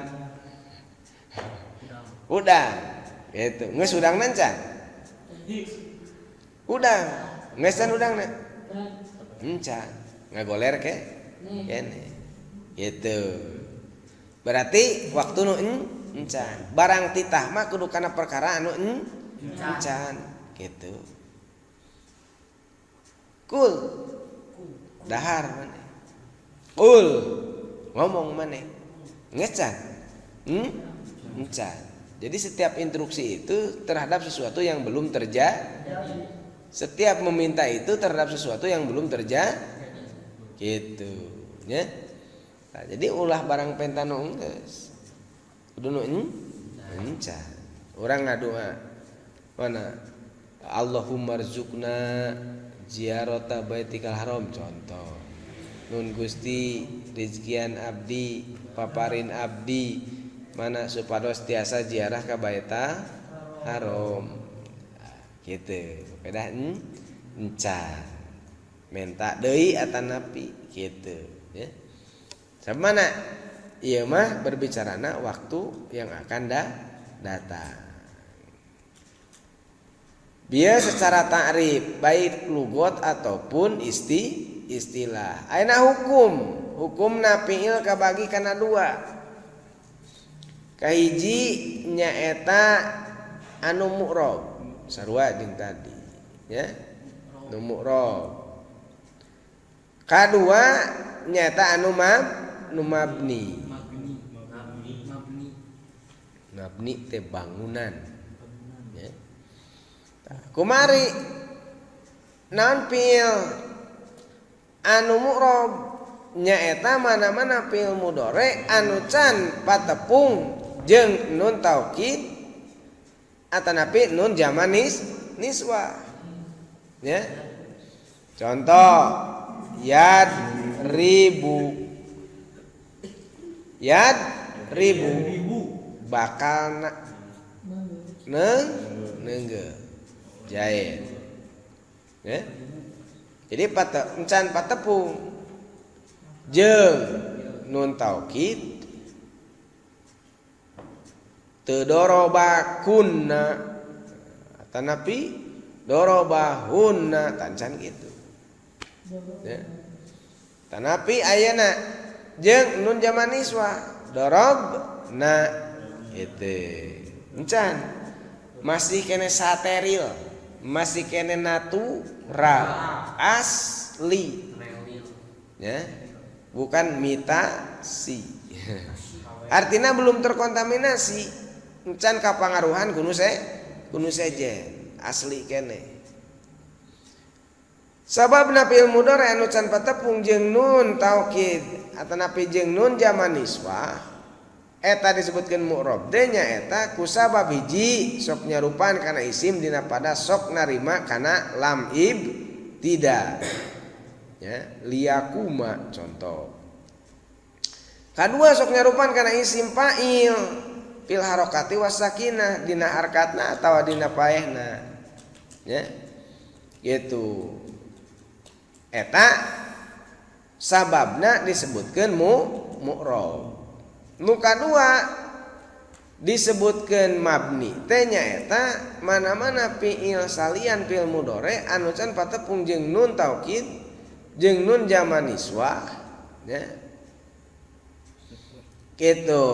[SPEAKER 1] udang gitu geus udang can udang geus can udangna encan ngagoler ke kene gitu. Berarti waktu nu encan barang titah mah kudu kana perkara anu encan gitu. Kul dahar maneh kul ngomong maneh ngecan encan. Jadi setiap instruksi itu terhadap sesuatu yang belum terjadi. Setiap meminta itu terhadap sesuatu yang belum terjadi. Gitu, ya. Nah, jadi ulah barang penta nu geus. Kudu nu encan. Urang ngadoa mana? Allahumma rzuqna ziyarata baitikal haram contoh. Nun Gusti rizkian abdi, paparin abdi mana supados tiasa ziarah ka Baitul Haram. Gitu. Pedah encan. Menta deui atanapi gitu ya. Sama mana? Ieu mah berbicarana waktu yang akan datang. Biar secara ta'rif baik lugot ataupun istilah. Ayeuna hukum, hukumna fi'il kabagi kana dua. Kahiji nyaeta anu mu'rob sarua jeung tadi ya, nu mu'rob. Kadua nyaeta anu nu mabni. Mabni teh bangunan ya. Kumari naon fi'il anu mu'rob nyaeta mana-mana fi'il mudhari anu can patepung jeung nun taukid atanapi nun jamanis niswa ya. Contoh yad ribu, yad ribu bakal neng nenggel jain ya. Jadi encan patepung jeung nun taukid teu doroba kunna atanapi dorobahunna tancan gitu ya. Tanapi ayeuna jeung nun jaman niswa dorobna gitu encan masih kene sateril, masih kene natural asli ya, bukan mitasi. Artinya belum terkontaminasi encan kapangaruhan kunu sejen asli kene. Sababna fi'il mudhari anu can patepung jeung nun taukid atanapi jeung nun jaman niswah eta disebutkeun mu'rob teh nyaeta kusabab hiji sok nyarupan kana isim dina pada sok narima kana lam ibtida ya, liyakuma contoh. Kadua sok nyarupan kana isim fa'il fil harokati wasakinah dina harkatna atawa dina paehna ya gitu. Eta sababna disebutkeun mu'rob. Nu kadua disebutkeun mabni teh nyaeta mana-mana fi'il salian fi'il mudhari anu can patepung jeung nun taukid jeung nun jaman niswah ya gitu.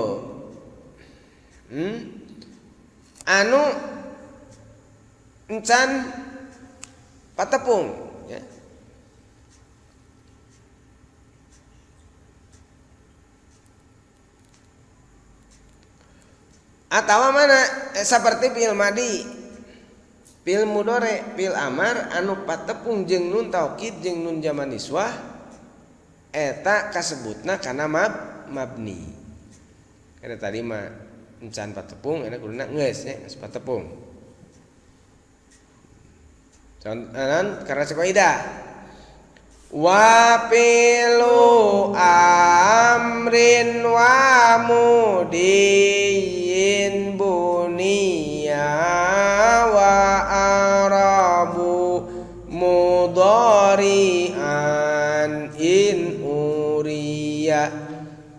[SPEAKER 1] Anu encan patepung ya. Atawa mana seperti fi'il madi, fi'il mudhari, fi'il amar anu patepung jeung nun taukid jeung nun jaman niswah eta kasebutna kana mabni. Karena tadi mah encan patepung eta kuduna geus nya geus patepung. Contoh karena kaidah wa fi'lu amrin wa mudiyin bunia wa arabu mudhari'an in uriya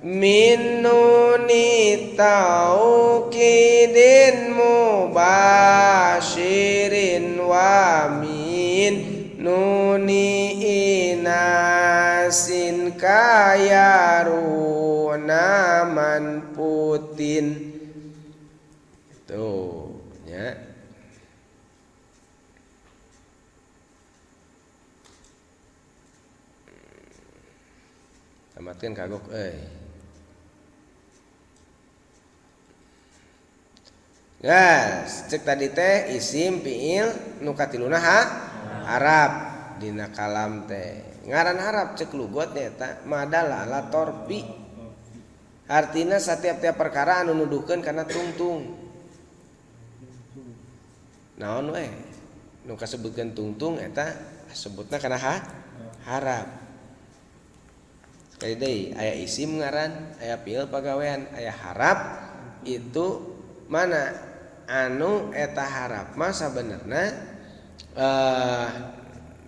[SPEAKER 1] min nuni taukidin mubashirin wa min nuni inasin kayaruna man putin. Tuh ya. Tamatkeun kagok euy. Gas, cek tadi teh isim fiil nu katiluna ha harap dina kalam teh. Ngaran harap cek lugot nya eta madalla ala torfi. Artina setiap-tiap perkara anu nuduhkeun kana tungtung. Naon we? Nu kasebutkeun tungtung eta sebutna kana ha harap. Sekali deui aya isim ngaran, aya fiil pagawean, aya harap itu mana anu eta harap mah sabenerna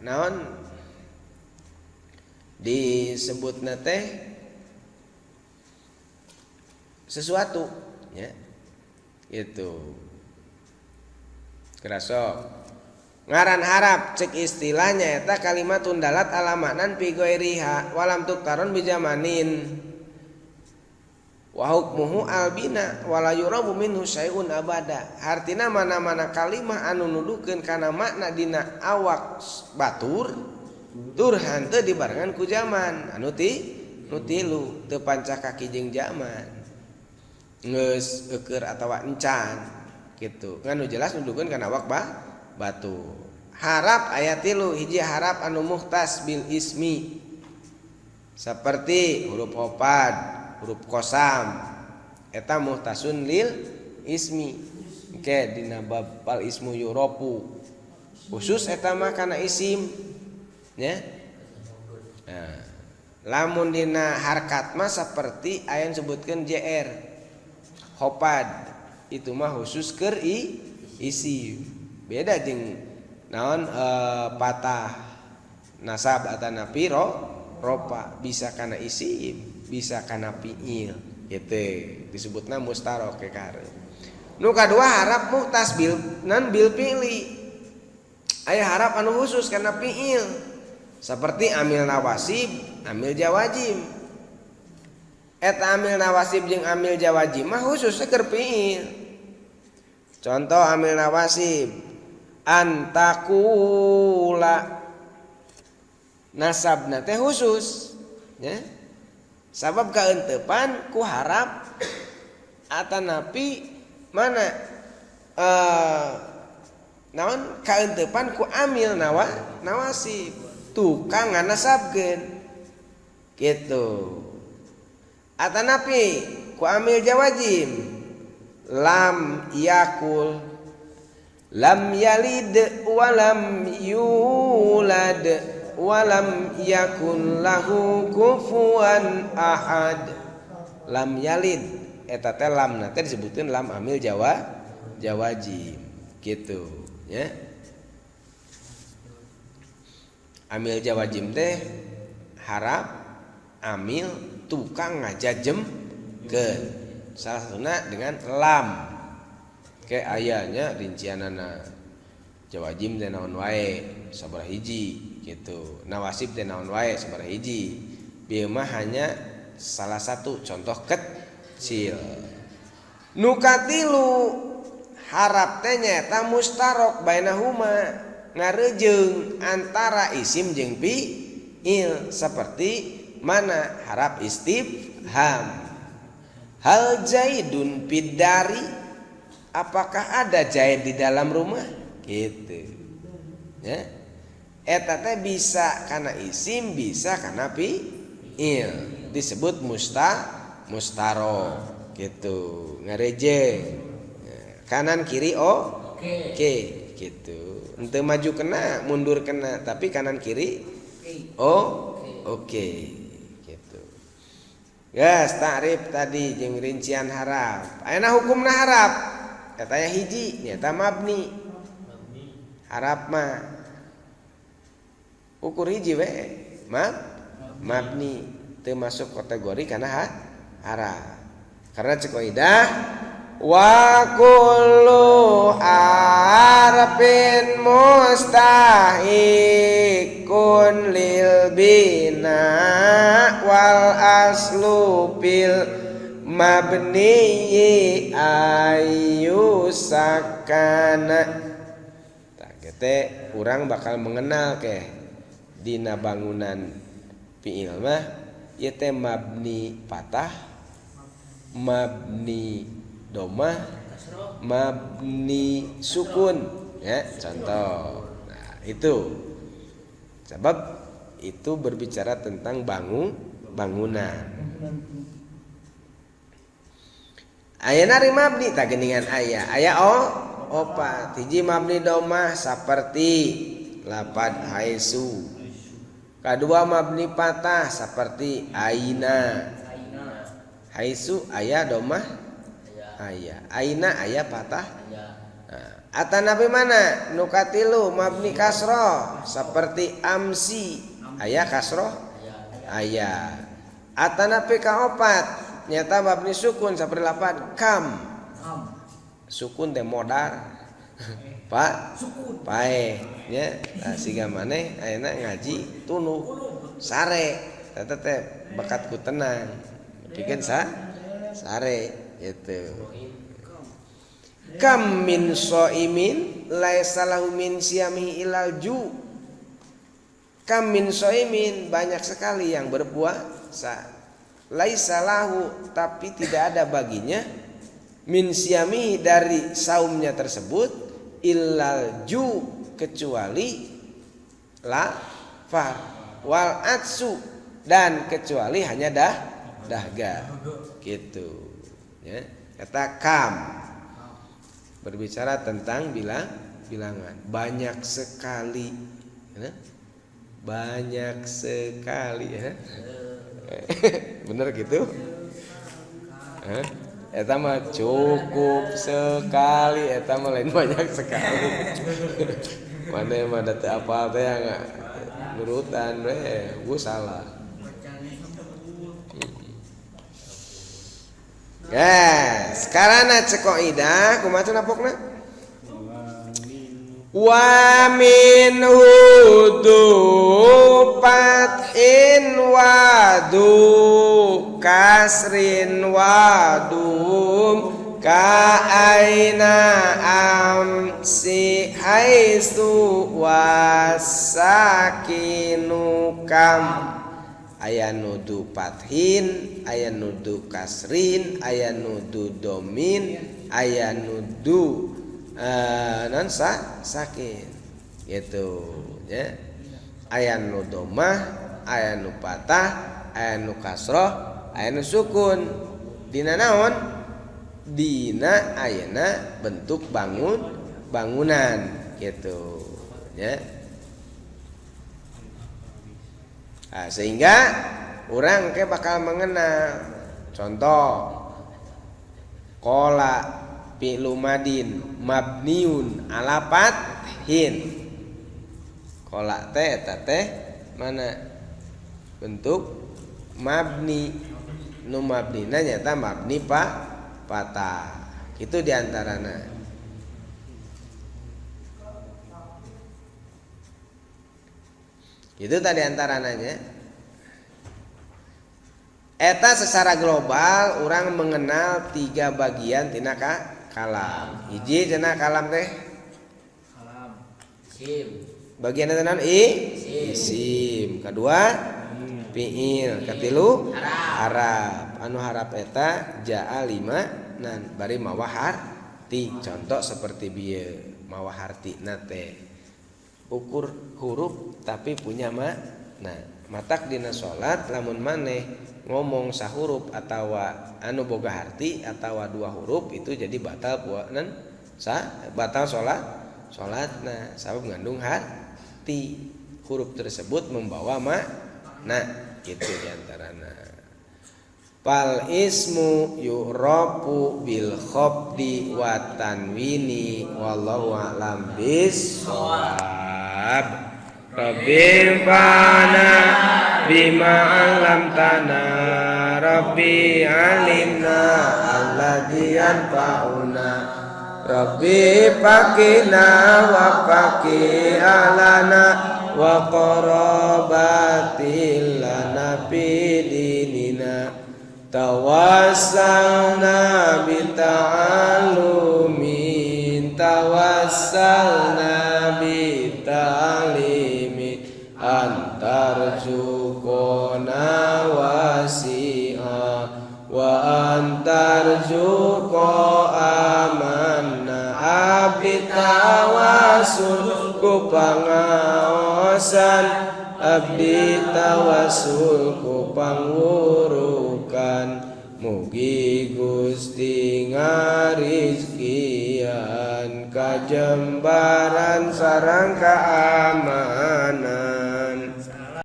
[SPEAKER 1] naon disebutna teh sesuatu nya itu kerasok ngaran harap cek istilahnya eta kalimat tundalat ala maknan fi ghairiha walam tuktaron bijamanin wa hukmuhu albina wala yurabu minhu syai'un abada. Hartina mana-mana kalimah anu nuduhkeun kana makna dina awak batur tur henteu dibarengan ku zaman anu ti nu tilu teu pancah kaki jeung zaman geus eueur atawa encan kitu ngan nu jelas nuduhkeun kana awak batu. Harap aya tilu, hiji harap anu muhtas bil ismi seperti huruf hopad, huruf kosam eta muhtasun lil ismi. Engke dina bab pal ismu yuropu khusus eta mah kana isim nya. Nah, lamun dina harkat mah seperti aya sebutkeun jr hopad itu mah khusus keur isim. Beda jeung naon patah nasab atanapi ropa bisa kana isim bisa kana fiil gitu disebutna mustarok ke kare. Nu kadua harap muhtas bil nan bil fi'li. Aya harap anu khusus kana fiil seperti amil nawasib, amil jawajim. Eta amil nawasib jeung amil jawajim mah khusus keur fiil. Contoh amil nawasib antakula nasabna teh khusus nya. Sabab kaentepan ku harap atanapi mana naon kaentepan ku amil nawasib tukang nganasabkeun kitu. Atanapi ku amil jawajim lam yakul lam yalid walam yulad walam yakun lahu kufuwan ahad. Lam yalid eta teh lamna teh disebutkeun lam amil jawajim gitu ya. Amil jawajim teh harap amil tukang ngajajemkeun salah satuna dengan lam ke ayanya rincianana jawajim teh naon wae sabaraha hiji gitu, nawasib teh naon wae sabaraha hiji. Bieu mah hanya salah satu contoh kecil. Nu katilu harap teh nyaeta mustarok bainahuma ngarejeung antara isim jeung fiil seperti mana harap istifham. Hal zaidun fid dari, apakah ada Zaid di dalam rumah gitu ya. Eta teh bisa kana isim bisa kana fiil disebut mustaro gitu ngareje kanan kiri oke. gitu. Henteu maju kena, mundur kena, tapi kanan kiri oh oke gitu. Gas ta'rif tadi jeung rincian haraf. Ayeuna hukumna haraf eta aya hiji nyata mabni. Haraf mah ukur hiji we mabni teu masuk kategori kana haraf. Karena cek kaidah wa kullu harfin mustahiqun lil bina wal aslu fil mabni ayu sakana. Tah teh urang bakal mengenal ke dina bangunan fiil mah ieu teh mabni patah, mabni domah, mabni sukun ya contoh. Nah, itu sebab itu berbicara tentang bangunan. Ayeuna ri mabni tah geuningan aya. Aya opat. Hiji mabni domah saperti lapad haisu. Kadua mabni patah saperti aina. Haisu aya domah aya. Aina aya patah. Nah, atanapi mana? Nu katilu mabni kasroh seperti amsi aya kasroh aya. Atanapi kaopat nyata mabni sukun seperti lapad kam. Sukun teh modar. Pak pae nya. Nah, siga maneh ayeuna ngaji tunduh sare eta teh bakat ku tenang. Pikeun sare gitu. Kam min shaimin laisa lahu min siyamihi ilal ju. Kam min shaimin banyak sekali yang berpuasa. Laisa lahu tapi tidak ada baginya min siyamihi dari saumnya tersebut illal ju kecuali lafar wal atsu dan kecuali hanya dahga gitu ya. Kata kam berbicara tentang bilangan banyak sekali ya. Banyak sekali ya. Bener gitu? Eta mah cukup sekali, eta mah lain banyak sekali. Mana mah da teu apal teh nurutan we, gua salah. Ya, sekarang cek kaidah kumaha cenah pokna? Wa min hudu fathin wadu kasrin wadum ka aina amsi haitsu wasakinu kam. Aya nudu fathin, aya nudu kasrin, aya nudu domin, aya nudu non sakin gitu ya. Aya nu domah, aya nu patah, aya nu kasroh, aya nu sukun. Dina naon? Dina ayana bentuk bangunan gitu ya. Nah, sehingga orang ke bakal mengenal. Contoh qala fi'lu madin mabniun ala fathin. Qala teh eta teh mana bentuk mabni, nu mabnina nyata mabni patah. Itu diantarana. Itu tadi antarananya. Eta secara global orang mengenal tiga bagian tina kalam. Hiji cenah kalam teh
[SPEAKER 2] kalam isim.
[SPEAKER 1] Bagian eta naon? Isim. Kedua fiil, katilu harap. Anu harap eta jaa lima nan bari mawa harti. Contoh seperti bieu mawa hartina teh ukur huruf tapi punya makna. Matak dina salat lamun maneh ngomong sahuruf atawa anu boga harti atawa dua huruf itu jadi batal buanan batal salat Salatna, sabab ngandung harti, huruf tersebut membawa makna gitu diantarana. Fal ismu yu'rofu bil khofdi wa tanwini, wallahu a'lam bissawab. Rabbi anfa'na bima 'allamtana, Rabbi 'allimna alladzi yanfa'una, Rabbi faqihna wa faqih ahlana wa qarabatil lana fi dinina. Tawassalna bita'alumin, tawassalna bita'alimin, antarzuqona wasi'a wa antarzuqo amanna. Abdi tawasul ku pangaosan, abdi tawasul ku pangwurukan, mugi Gusti ngarizkian kajembaran sareng keamanan.